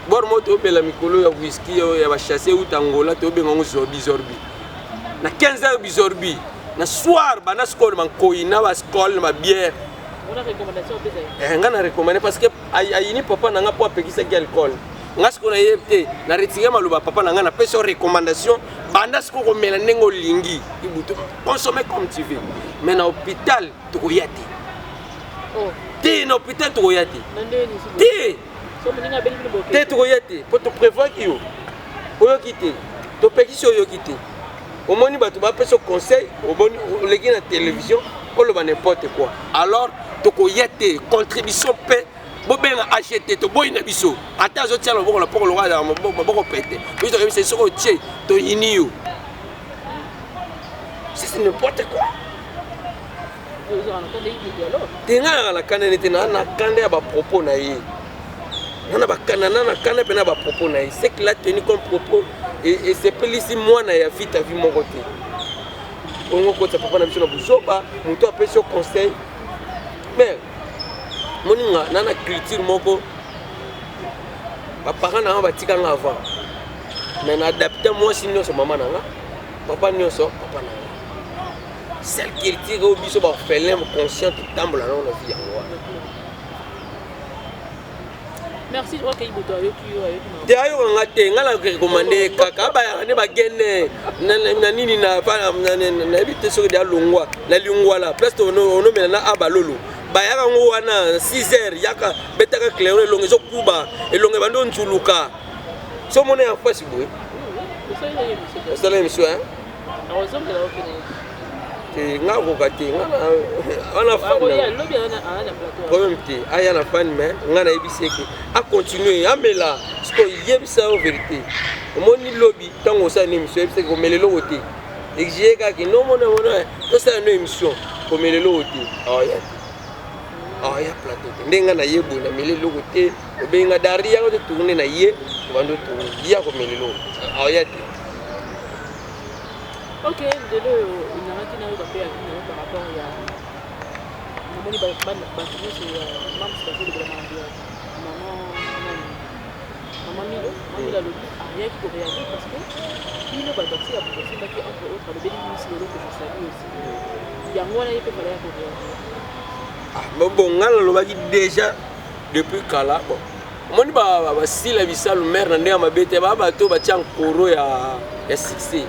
bor moko tobela mikolo ya whisky ya bachasse euta Angola, tobenga yango zorbi zorbi. Na 15 heures bizorbi, na soir banda sikoyo bankoi na baskol na babière. Nga na recommande parce que ayini papa na nga mpo apekisaki alcool. Nga sikoyo nayebi te, na retire maloba papa na nga, napesi yo recommandation: banda sikoyo komela ndenge olingi, Ibutu, consommer comme tu veux, mais na hôpital tokoya te. Te, na hôpital tokoya te, te te, tokoya te, mpo toprévoaki yo, oyoki te, topekisi, oyoki te. Omoni bato bapesa conseil, omoni oleki na télévision, oloba n'importe quoi. Alors tokoya te. Contribution mpe Bobenga HT, toboyi na biso. Ata azotia loboko na poko lokola azala maboko pete, biso toyebisa soki otie, toyini yo. C'est n'importe quoi. Te, ngai naka na kanda nete na kanda ya bapropos na ye, na bakanda na kanda mpe na bapropos na ye. Ce qu'il a tenu comme propos esepelisi mwana ya vita vi moko te. Bongo kotisa papa na biso na buzoba, moto apesi yo conseil. Mais moninga na culture moko, baparent na nga batikanga avant, mais na adapte mwasi nyonso mama na nga, papa nyonso papa na nga. Seule culture oyo biso baorphelin conscient totambola nango na vie, yango wana. Merci, je crois que Ibutu ayoki yo, ayoki. Te, ayokanga te. Ngai na recommande ye kaka abayaka nde bagene na nini nayebi te soki deya longwa na Lingwala, place onomela na abalolo bayaka yango wana 6 heures. Yaka betaka clairon, elongo ezokuba, elongo ebandi onzuluka. So omona ya fasi boye, osala émission te. Nga akoka te, wana problème te. Aya na fan, mais nga nayebisi eke acontinue amela. Sikoyo yebisa yo vérité, omoni lobi ntango osala no émission, yebisa eke komela eloko te. Exige kaka nomona mona tosala no émission, komela eloko te. Aoya te, aoya plateau te. Ndenge nga naye boye, namela eloko te. Obenga dari yango te, tourne na ye, obandi otourne ya komela eloko, aoya te. Ok, lelo oyo onangaki nayoka mpe avis na yo par rapport ya namoni bato nyonso ya mams bazolobela makambo ya mama nani, mama Milo. Mama Milo alobi ayaki koréagir parce que bino bato batika bosimbaki, entre autres alobeli Miss Lolo que je salue aussi. Yango wana ye mpe fala ya koréagir. Bon, nga nalobaki déjà depuis kala. Bon, omoni basila bisalu mare na ndenge ya mabe te, baa bato batia nkoro ya succès,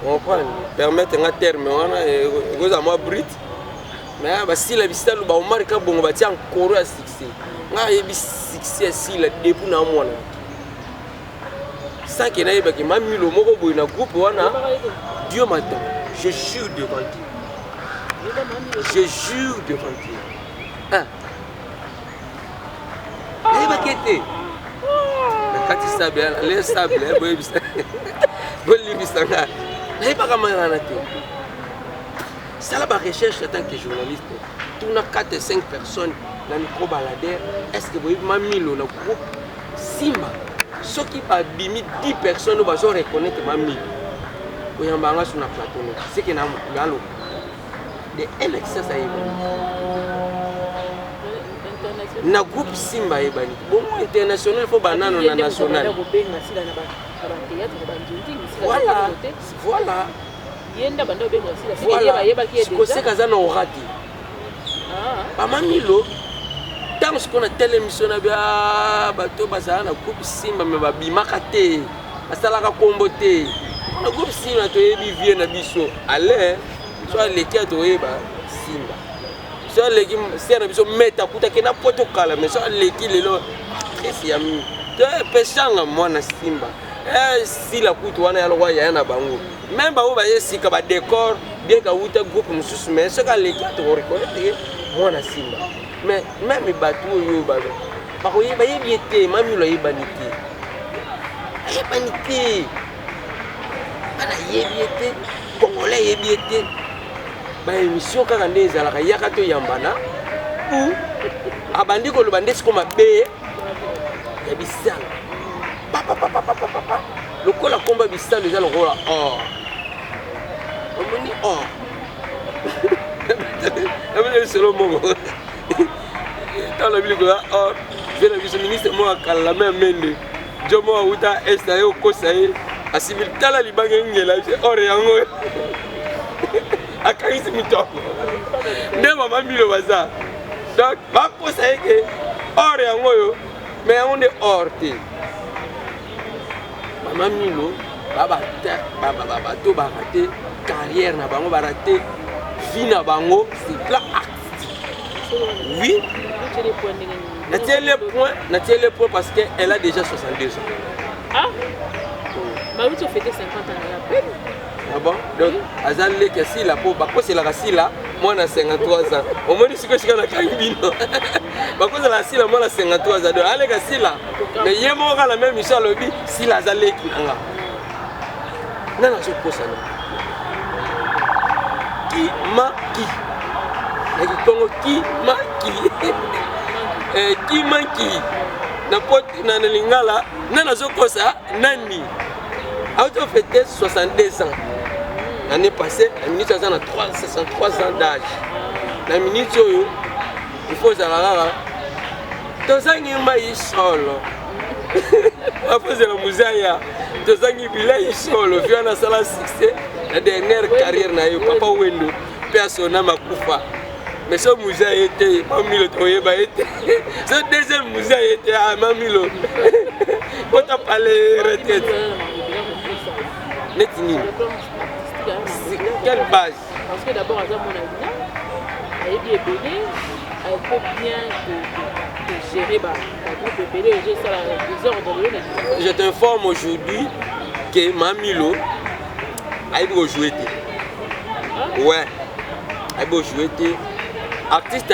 comprendre? Permettre nga terme wana, ekozala mwa brut, mais basila bisalu, baomar ka bongo batia nkoro ya succès. Nga ayebi succès ya Sila depuis na mwana sans que nayebaki Mamilo moko boye na groupe wana. Dieu m'attend, je jure devant Dieu, je jure devant Dieu, nayebaki ete na kati sable le sable. Boyebisa, bolimbisa nga, nayebaka mayana te. Sala barecherche en tant que journaliste, tuna 4 5 personnes na micro baladeur: est ce que boyebi Mamilo na groupe Simba? Soki babimi 10 personnes oyo bazo reconnaître Mamilo, koyamba yanga so na plateau no seke na nalo de lxs ayebani na groupe Simba, ayebani bongo international, fo banano na national. Voilà. Koseka aza na ora te, bamamilo. Ntango sikoyo na telemiso na bia bato bazala na groupe Simba, me babimaka te, basalaka kombo te na groupe Simba. Toyebi vie na biso Alain, so aleki ya toyeba Simba, so aleki ser na biso mete akutaki na poto kala, mais so aleki lelo actrice ya Peshanga, mwana Simba, Sila kutu wana ya lokwa yaya na bango. Même bango baye sika badécor, bien kawuta groupe mosusu, mais soki aleki tokoreconnaître mwana Simba. Mais même bato oyo bayebi ye te, Mamilo ayebani te, ayebani te, bana ayebi ye te, Congolais ayebi ye te. Baémission kaka nde ezalaka yaka toyambana ou abandi koloba nde siko mabe ya Bisalo papapapapapa, lokola komba Bisalo eza lokola or. Omoni or selo moko, ntango na biliko ya or vie na biso, ministre moko akala me amende jo moko awuta este, aye okosa ye, asimbi tala libanga engela or yango, akangisi motongo nde mama Milo baza. Donc bakosa ye ke or yango oyo, mais yango nde or te. Mama Milo, bato barate carrière na bango, barate vie na bango sur plan artistique. Oui, natieli point, natieli point parce que elle a déjà 62 ans. Ah, bauti ofete 50 ans na ya peine. Ah bon? Donc aza leki ya Sila, mpo bakoselaka Sila mwana 53 ans. Omoni sikoyo esika nakangi bino. Bakozala Sila mwana 53 ans, donc aleka Sila, mais ye moko kaka na même émission alobi Sila aza leki na nga. Nani azokosana? Ki ma ki na kikongo, ki ma ki, ki ma ki na pot na lingala. Nani azokosa nani? Auti ofêter 62 ans l'année passée. Na minute aza na 63 ans d'âge. Na minute oyo, il faut ozala kaka tozangi mai solo, afozela muzaya, tozangi bilei solo. Vi wana asala succès na dernière carrière na ye, Papa Wendo mpe asona makufa. Mais so muze aye te, Mamilo toyeba ye te. So deuxième muze aye te, ah, Mamilo kota pale retraite neti nini? Quelle base? Parce que d'abord aza mwana bina, ayebi ebele, elle peut bien te gérer bagroupe ebele ezosala désordre lelo na. Je t'informe aujourd'hui que Mamilo ayebi kojouer te. Ouais, ayebi kojouer te. Artiste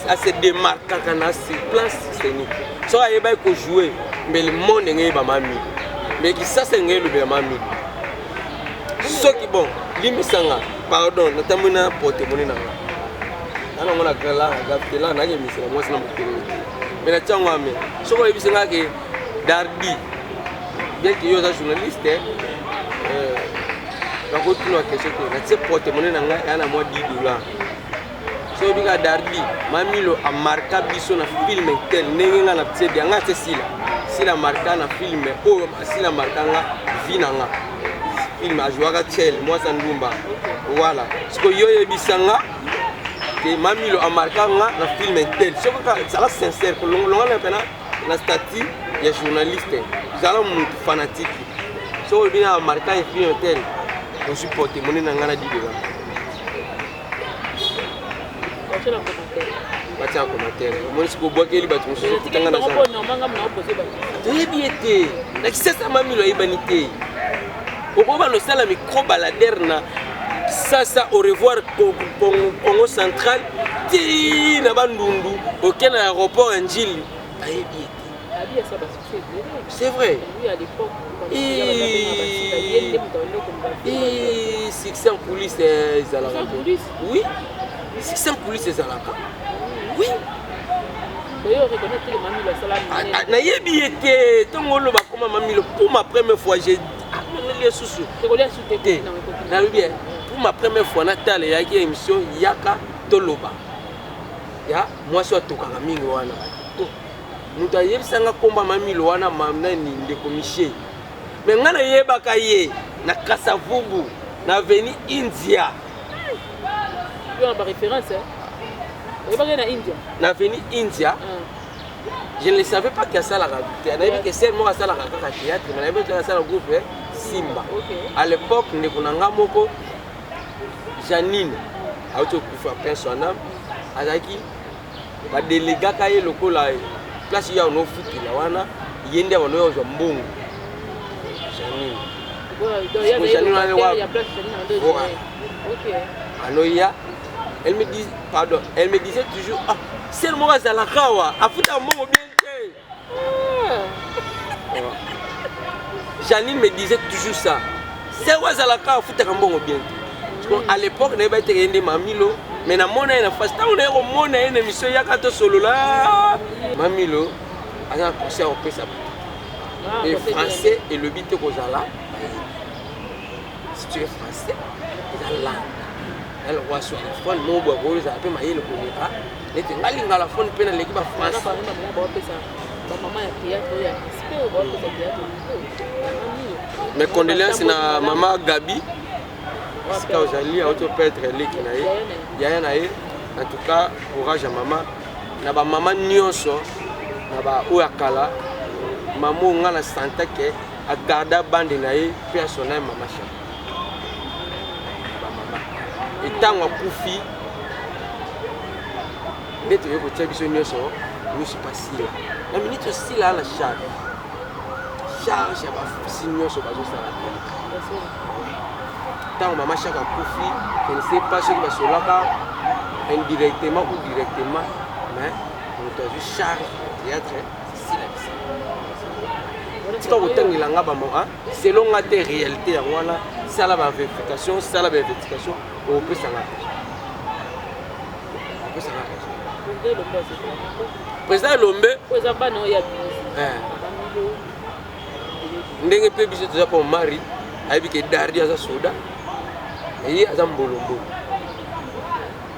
ase démarquaka na sur plan scénique. Soki ayebaki kojouer, mbele monde ndenge eyeba Mamilo, mais Kisasa ndenge elobela Mamilo. Soki bon, limbisanga, pardon, natambwi na porte-monnaie na nga nanango na gala, nakemisela mwasi na mokili te, mais na tiango ame. Soki oyebisi nga ke Dardi, bien que yo oza journaliste, nakotuna question te. Natie porte-monnaie na ngai eya na mwa 10 $. Soki oyebi kaka Dardi, Mamilo amarka biso na film tel, ndenge nga na tie nga tie Sila, Sila marka na film oyo, Sila marka nga vie na nga, film ajouaka Chel, mwasa ndumba. Voilà, sikoyo yo oyebisa nga ke Mamilo amarka nga na film tel. Soki kaka zala sincère, kolonga na pena na statut ya journaliste, zala motu fanatique. Soki olobi na amarka ya film tel, ozwi porte-monnaie na nga na 10 $. Batia na commentaire. Omoni sikoyo, obwakeli bato mosusu kutanga na toyebi ye te. Na Kisasa, Mamilo ayebani te. Okoba nosala micro baladeur na Kisasa, au revoir Congo Central, ti na Bandundu, oke na aéroport ya Njili, ayebi ye te. C'est vrai. Succès en coulisse ezalaka. Oui, succès en coulisse ezalaka, oui. Nayebi ye te. Ntongo oloba koma Mamilo, pour ma première fois, j'ai lisusu te. Nalobi pour ma première fois natala, eyaki émission Yaka Toloba ya mwasi oyo atokaka mingi wana. Moto ayebisanga komba Mamilo wana nani? Ndeko Michel. Mais ngai nayebaka ye na Kasavubu, na avenue India. Na India? Na avenue India. Je ne le savais pas ke asalaka. Nayebi ke sere moko asalaka kaka théâtre, mais nayebi ke asala groupe Simba. À l'époque, ndeko na nga moko Janine auti okufa, paix son âme, azalaki badelegaka ye lokola place ya onofutela wana, ye nde abando ozwa mbongo. Janine Janine. Anoya, elle me dit, pardon, elle me disait toujours: ah, sere moko azalaka awa, afuta mbongo bien te. Janine me disait toujours ça, sere oyo azalaka afutaka mbongo bien te. À l'époque, nayeba ete ye nde Mamilo, mais namona ye na face. Ntango naye komona ye na émission Yaka Tosolola, Mamilo aza na conseil ya kopesa bato. E français elobi te kozala, si tu es français, eza langue ya lokwa swahiliphone moko boye, koyo ezala mpe mayele koleka neti nga lingalaphone mpe naleki bafrançais. Bamama ya théâtre oyo ya respect, oyo baopesa théâtre niveau. Mes condoléances na mama Gabi, esika ozali, auti operdre leki na ye, yaya na ye. En tout cas, courage ya mama na bamama nyonso na baoyo ya kala. Mama oyo nga na santa ke agarda bande na ye mpe asona ye, mama Shaka. Bamama, etango akufi nde toyei kotia biso nyonso miso pasila na minute osila na charge ya bafusi nyonso bazosala théâtre. Ntango mama Shaka akufi, je ne sais pas soki basolaka. Indirectement ou directement, mais moto azwi charge ya théâtre, Sila Bisalo. Tika kotangela nga bama selon nga te, réalité yango wana. Sala bavérification, sala bainvestigation, okopesanga raison, okopesanga raison. Président Elombe, ndenge mpe biso toza mpo mari ayebi ke Dardi aza soda, ye aza mbolombolo.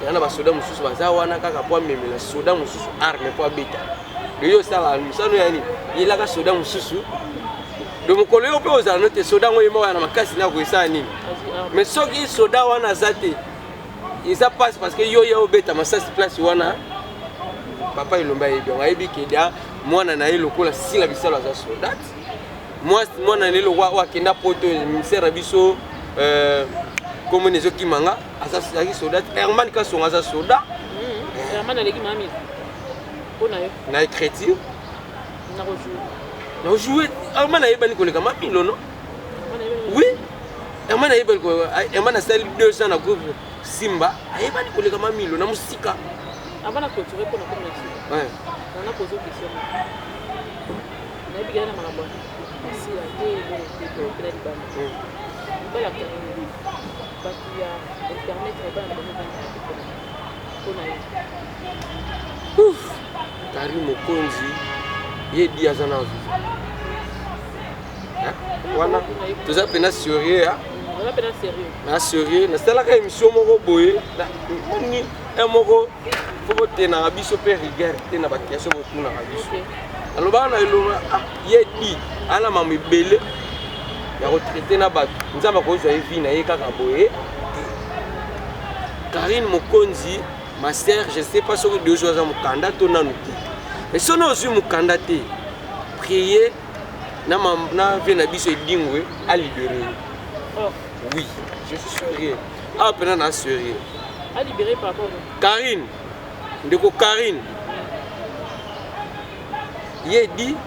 Eza na basoda mosusu baza wana kaka mpo amemela soda mosusu arme mpo abeta. Yo osala mosano ya nini? Yelaka soda mosusu do mokolo yo mpe ozala no te. Soda yango ye moko ya na makasi na koesala nini? Mais soki soda wana aza te, eza mpasi, parce que yo ye obeta masasi place wana. Papa Elombe ayebi yango, ayebi ke da mwana na ye lokola Sila Bisalo aza soldat, mwana na ye lokola oyo akenda Poto, ministère na biso, komoni ezokimanga, azalaki soldat. Herman Kasongo aza soldat. Na écriture, na jouer, Herman ayebani koleka Mamilo, no? Oui, Herman ayebani. Herman asali 2 ans na groupe Simba, ayebani koleka Mamilo na mosika. Avant na clôturer, mpona komi na suka, nana poser question. Nayebi kaka na makambo asila te, eloko te, mpena libanda libala kangi bato ya internet na bana bango vandaka te mpona ye. Karine Mokonzi, ye di aza na vivant wana, toza mpena sérieux. Na sérieux, nasalaka émission moko boye moni un moko fo botenaka biso mpe rigueur te na baquestion botunaka biso. Alobaka na elonga, ye di ana mambo ebele ya kotraiter na bato. Nzambe akozwa ye vie na ye kaka boye te. Karine Mokonzi, ma sœur, je sais pas soki 2 jours aza mokanda to nanu te, mais soki ozwi mokanda te, prier na vie na biso Edingwe alibérer ye. Oh. Oui, je suis sérieux awa, mpena na sérieux. Alibéré par rapport? Karine, ndeko Karine, ye di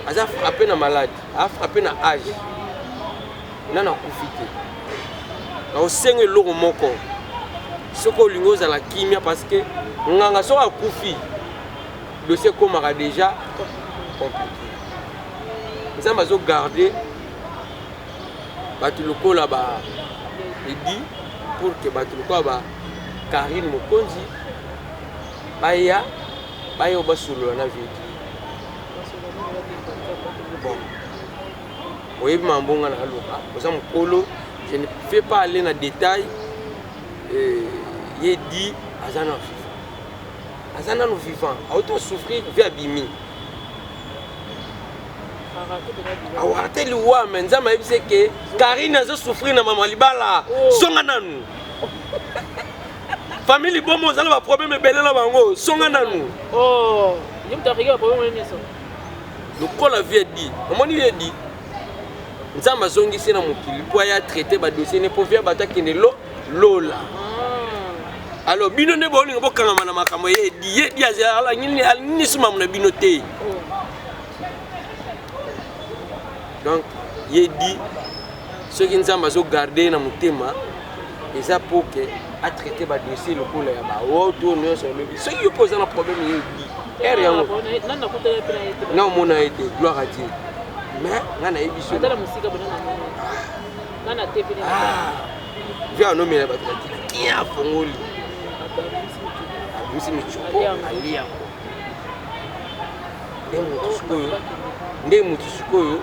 aza frappé na malade, afrappé na âge, nano akufi te. Nakosenga eloko moko: soki olingi ozala kimia, parce que nganga soki akufi, dossier ekomaka déjà compliqué. Nzambe azogarde bato lokola ba Edi pour que bato lokola ba Karine Mokonzi baya, baya basolola na vedi. Bon, oyebi mambonga na aloba, oza mokolo, je ne vais pas aller na détail. Ye di aza na vivant, aza nano vivant, auti osouffrir, vie abimi awara te liwa. Me Nzambe ayebisi ke Karine azosouffrir na mama libala. Zonga nanu famille libomo, oza na baproblème ebele na bango, songa nanu. Lokola vie di omoni, ye di Nzambe azongisi na mokili mpo aya traiter badossier ne, mpo vie bato akende lo lola. Alors bino nde bolinga bokangama na makambo ye di, ye di alingi sumamu na bino te. Donc ye di, soki Nzambe azogarde ye na motema, eza po ke atraiter badossier lokola ya baoto nyonso. Alobi soki yo mpo oza na problème, ye di ere yango na omona ye te. Gloire à Dieu. Mais nga nayebi so vie anomela bato batika kia, afongoli, abimisi micupo, ali yango nde motu sikoyo, nde motu sikoyo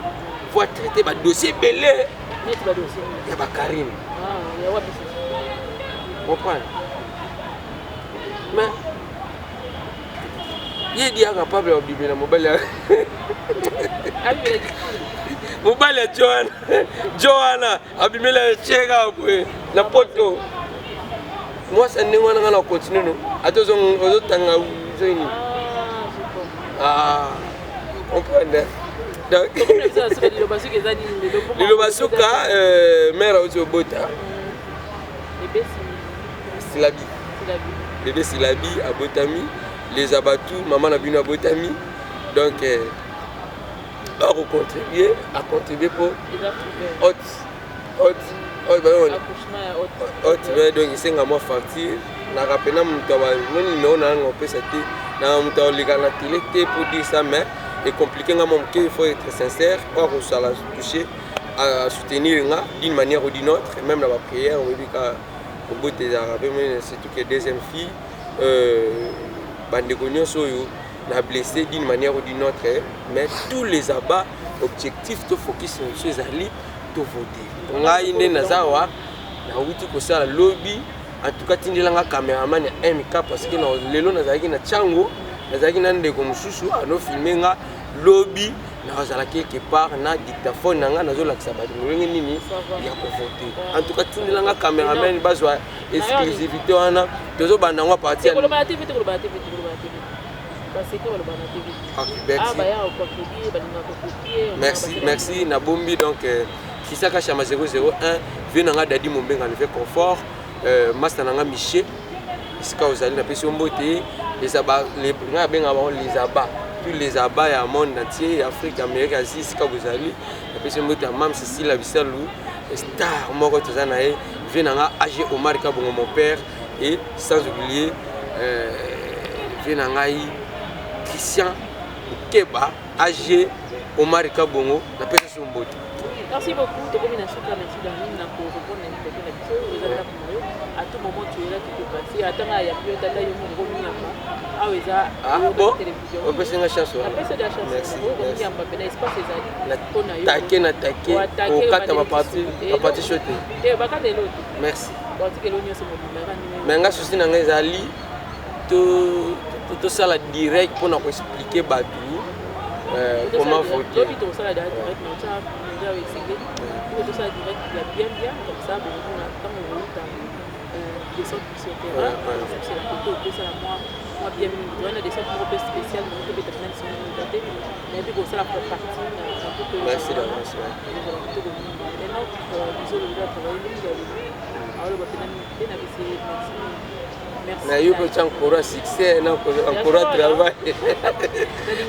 faut atraiter badossier ebele ya bakarine, comprendre? Mais ye di capable ya kobimela mobali, mobali ya Joana. Joana abimela ya cheka boye na Poto. Mwasi ya ndenge wana, nga na continue no, ata ozotanga zoini, comprendre? Donc liloba suka, mare auti obota Silabi, bébé Silabi abotami. Les abatu, mama na bino abotami. Donc akocontribue, acontribue mpo haute haute haute haute, donc esenga mwa facture. Naka pena moto ya no numéro na nga opesa te. Na moto aleka na télé te pour dire ça, mais et compliqué nga moke, il faut être sincère, pas kosala toucher à soutenir nga d'une manière ou d'une autre, même na ba prière, oyebi ka kobota ezalaka mpe mene, surtout que deuxième fille. Bandeko nyonso oyo na blessé d'une manière ou d'une autre, mais tous les abats, objectif to focus na biso ezali tovote. Ngai nde naza awa, nauti kosala lobi. En tout cas, tindelanga caméraman ya MK, parce que lelo nazalaki na Ntiango, nazalaki na ndeko mosusu anofilme nga. Lobi nazala quelque part na dictaphone na nga, nazolakisa bato ndenge nini ya kovote. En tout cas, tindelanga caméraman, bazwa exclusivité wana. Tozobanda yango à partir Koloba na TV te, koloba na TV te, koloba na TV te. Baseke baloba na TV. Ok, merci. Ah, baya kocopier, balingaka kocopier. Merci, merci. Nabombi. Donc Christian Kachama 001, vieux na nga Dadi Mombenga, le vieux confort, master na nga Miché, esika ozali, napesi yo mbote. Les abats, ngai abengaka bango les abats, tous les abats ya monde entier, ya Afrique, Amérique, Asie, esika bozali, napesi yo mbote. Ya mam Cécile Bisalu, star moko toza na ye, vieux na nga AG Omar Kabongo, mon père, et sans oublier vieux na ngai Christian Keba, AG Omar Kabongo, napesi so mbote. Merci beaucoup. Tokomi na suka. Merci Darling na korépondre na invitation na biso. Eza ndako na yo, à tout moment tu es là, tu peux passer. Ata nga ya yo, tata yo moko miyamba awa eza. Ah bon? Télévision. Opesi nga chance wana. Napesi de la chance. Merci. Okomiyamba mpe na espace ezali mpona yo. Take na take, okata bapartie chaud te. Te, bakata elo te. Merci. Batika elo nyonso mobimaka ndenge. Mais nga souci na ngai ezali tosala direct mpona koexpliquer bato comment voter. Lobi tokosala direct na otya nde ayo esenge po tosala direct ya bien bien, comme ça bokomona ntango okouta descente sur terrain, ozokisela kote okosala mwa bien mingi. Toza na descente moko mpe spéciale nango, tobeta mpena lisomo mingi te, nayebi kosala partie na Merci d'avance. Ezala kitoko mingi. Maintenant biso lobi atravaille mingi, alobi aoloba mpena mingi te na bisi. Merci mingi, merci. Na yo mpe otya nkoro ya succès na nkoro ya travail,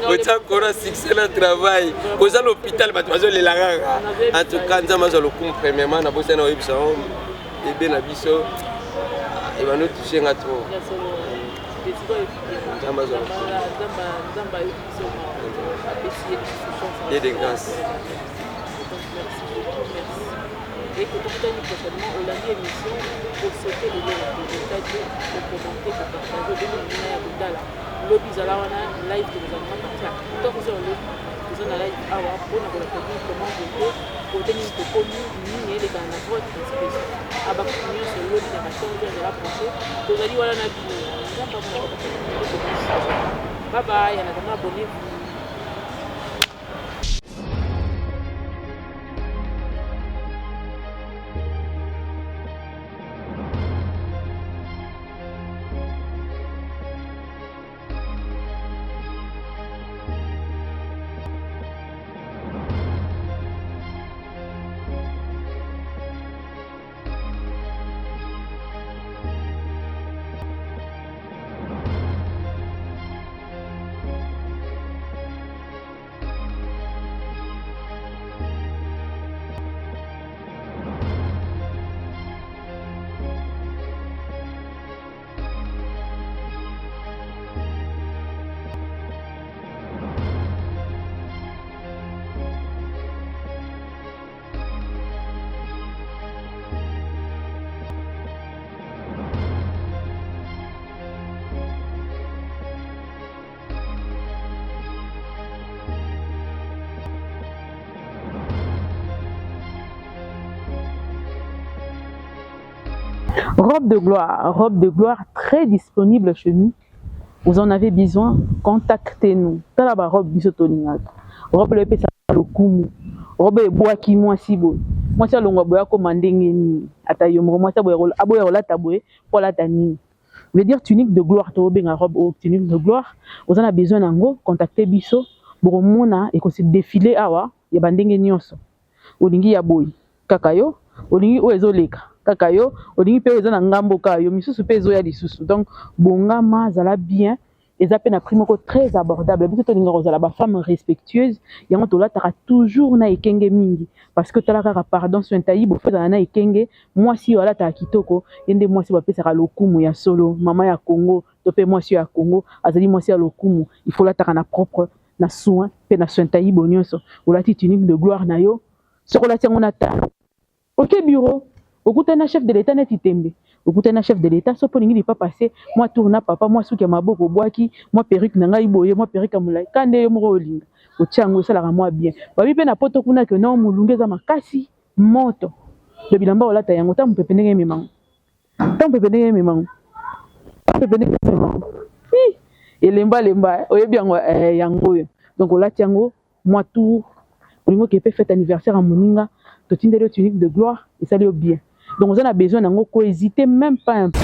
otya nkoro ya succès na travail. Oza na hôpital, bato bazolela kaka. En tout cas, Nzambe azwa lokumu. Premièrement, nabosani oyebisa yango, bebe na biso ebandi otouche nga trop. Nzambe azwa lokumu. Nzambe ayoki biso, apesi ye lisusu chance. Dieu de grâce. Donc merci beaucoup, merci, et que tokutani prochainement. Olandi émission, osote lelo, otaki, okommente, kopartage, obengi moninga ya kotala. Lobi ezala wana live, tokozala na partir ya 14 heures. Lobi toza na live awa mpona kolakisa bino comment voter, kote nini tokomi, nini elekana na vote, ainsi de suite. Abakutu nyonso, lobi na ba 14 heures, ezala branché, tozali wana na bino. Nzambe amona. Bye bye, en attendant, abonnez-vous. Robe de gloire, robe de gloire très disponible chez nous. Vous en avez besoin, contactez-nous. Tala ba robe biso tolingaka. Robe le pesa lokumu. Robe ebwaki mwasi boye. Mwasi alongwa boye akoma ndenge nini? Ata yo moko mwasi aboye aboya kolata boye po alata nini? Veut dire tunique de gloire, tobenga robe oyo tunique de gloire. Oza na besoin nango, contactez biso. Bokomona ekosi défiler awa ya bandenge nyonso. Olingi ya boye kaka yo, olingi oyo ezoleka kaka yo, olingi mpe oyo eza na ngambo kaka yo, misusu mpe ezoya lisusu. Donc bongama, zala bien. Eza mpe na prix moko très abordable. Biso tolingaka kozala bafemme respectueuse, yango tolataka toujours na ekenge mingi, parce que tala kaka, pardon, sointayi bofo ezala na ekenge. Mwasi oyo alataka kitoko, ye nde mwasi bapesaka lokumu ya solo. Mama ya Congo to mpe mwasi oyo ya Congo azali mwasi ya lokumu. Il faut olataka na propre, na soin mpe na sointayi bo nyonso. Olati tunique de gloire na yo, soki olati yango na talon, oke bureau, okutani na chef de l'État, neti tembe okutani na chef de l'État. So mpo olingi lipapa se mwa tour na papa, mwa suki ya maboko, obwaki mwa perruque na ngai boye, mwa perruque ya molai ka nde yo moko olinga otia yango, esalaka mwa bien. Babi mpe na poto kuna ke non, molunge eza makasi, moto do bilamba olata yango, ta mopepe ndenge ememango, ta mopepe ndenge ememango, ta mopepe ndenge ememango, elemba lemba, oyebi yango yango oyo. Donc olati yango mwa tour, olingi oke mpe fête anniversaire ya moninga, totindeli yo tunique de gloire, esali yo bien. Donc oza na besoin nango, kohésiter même pas un peu.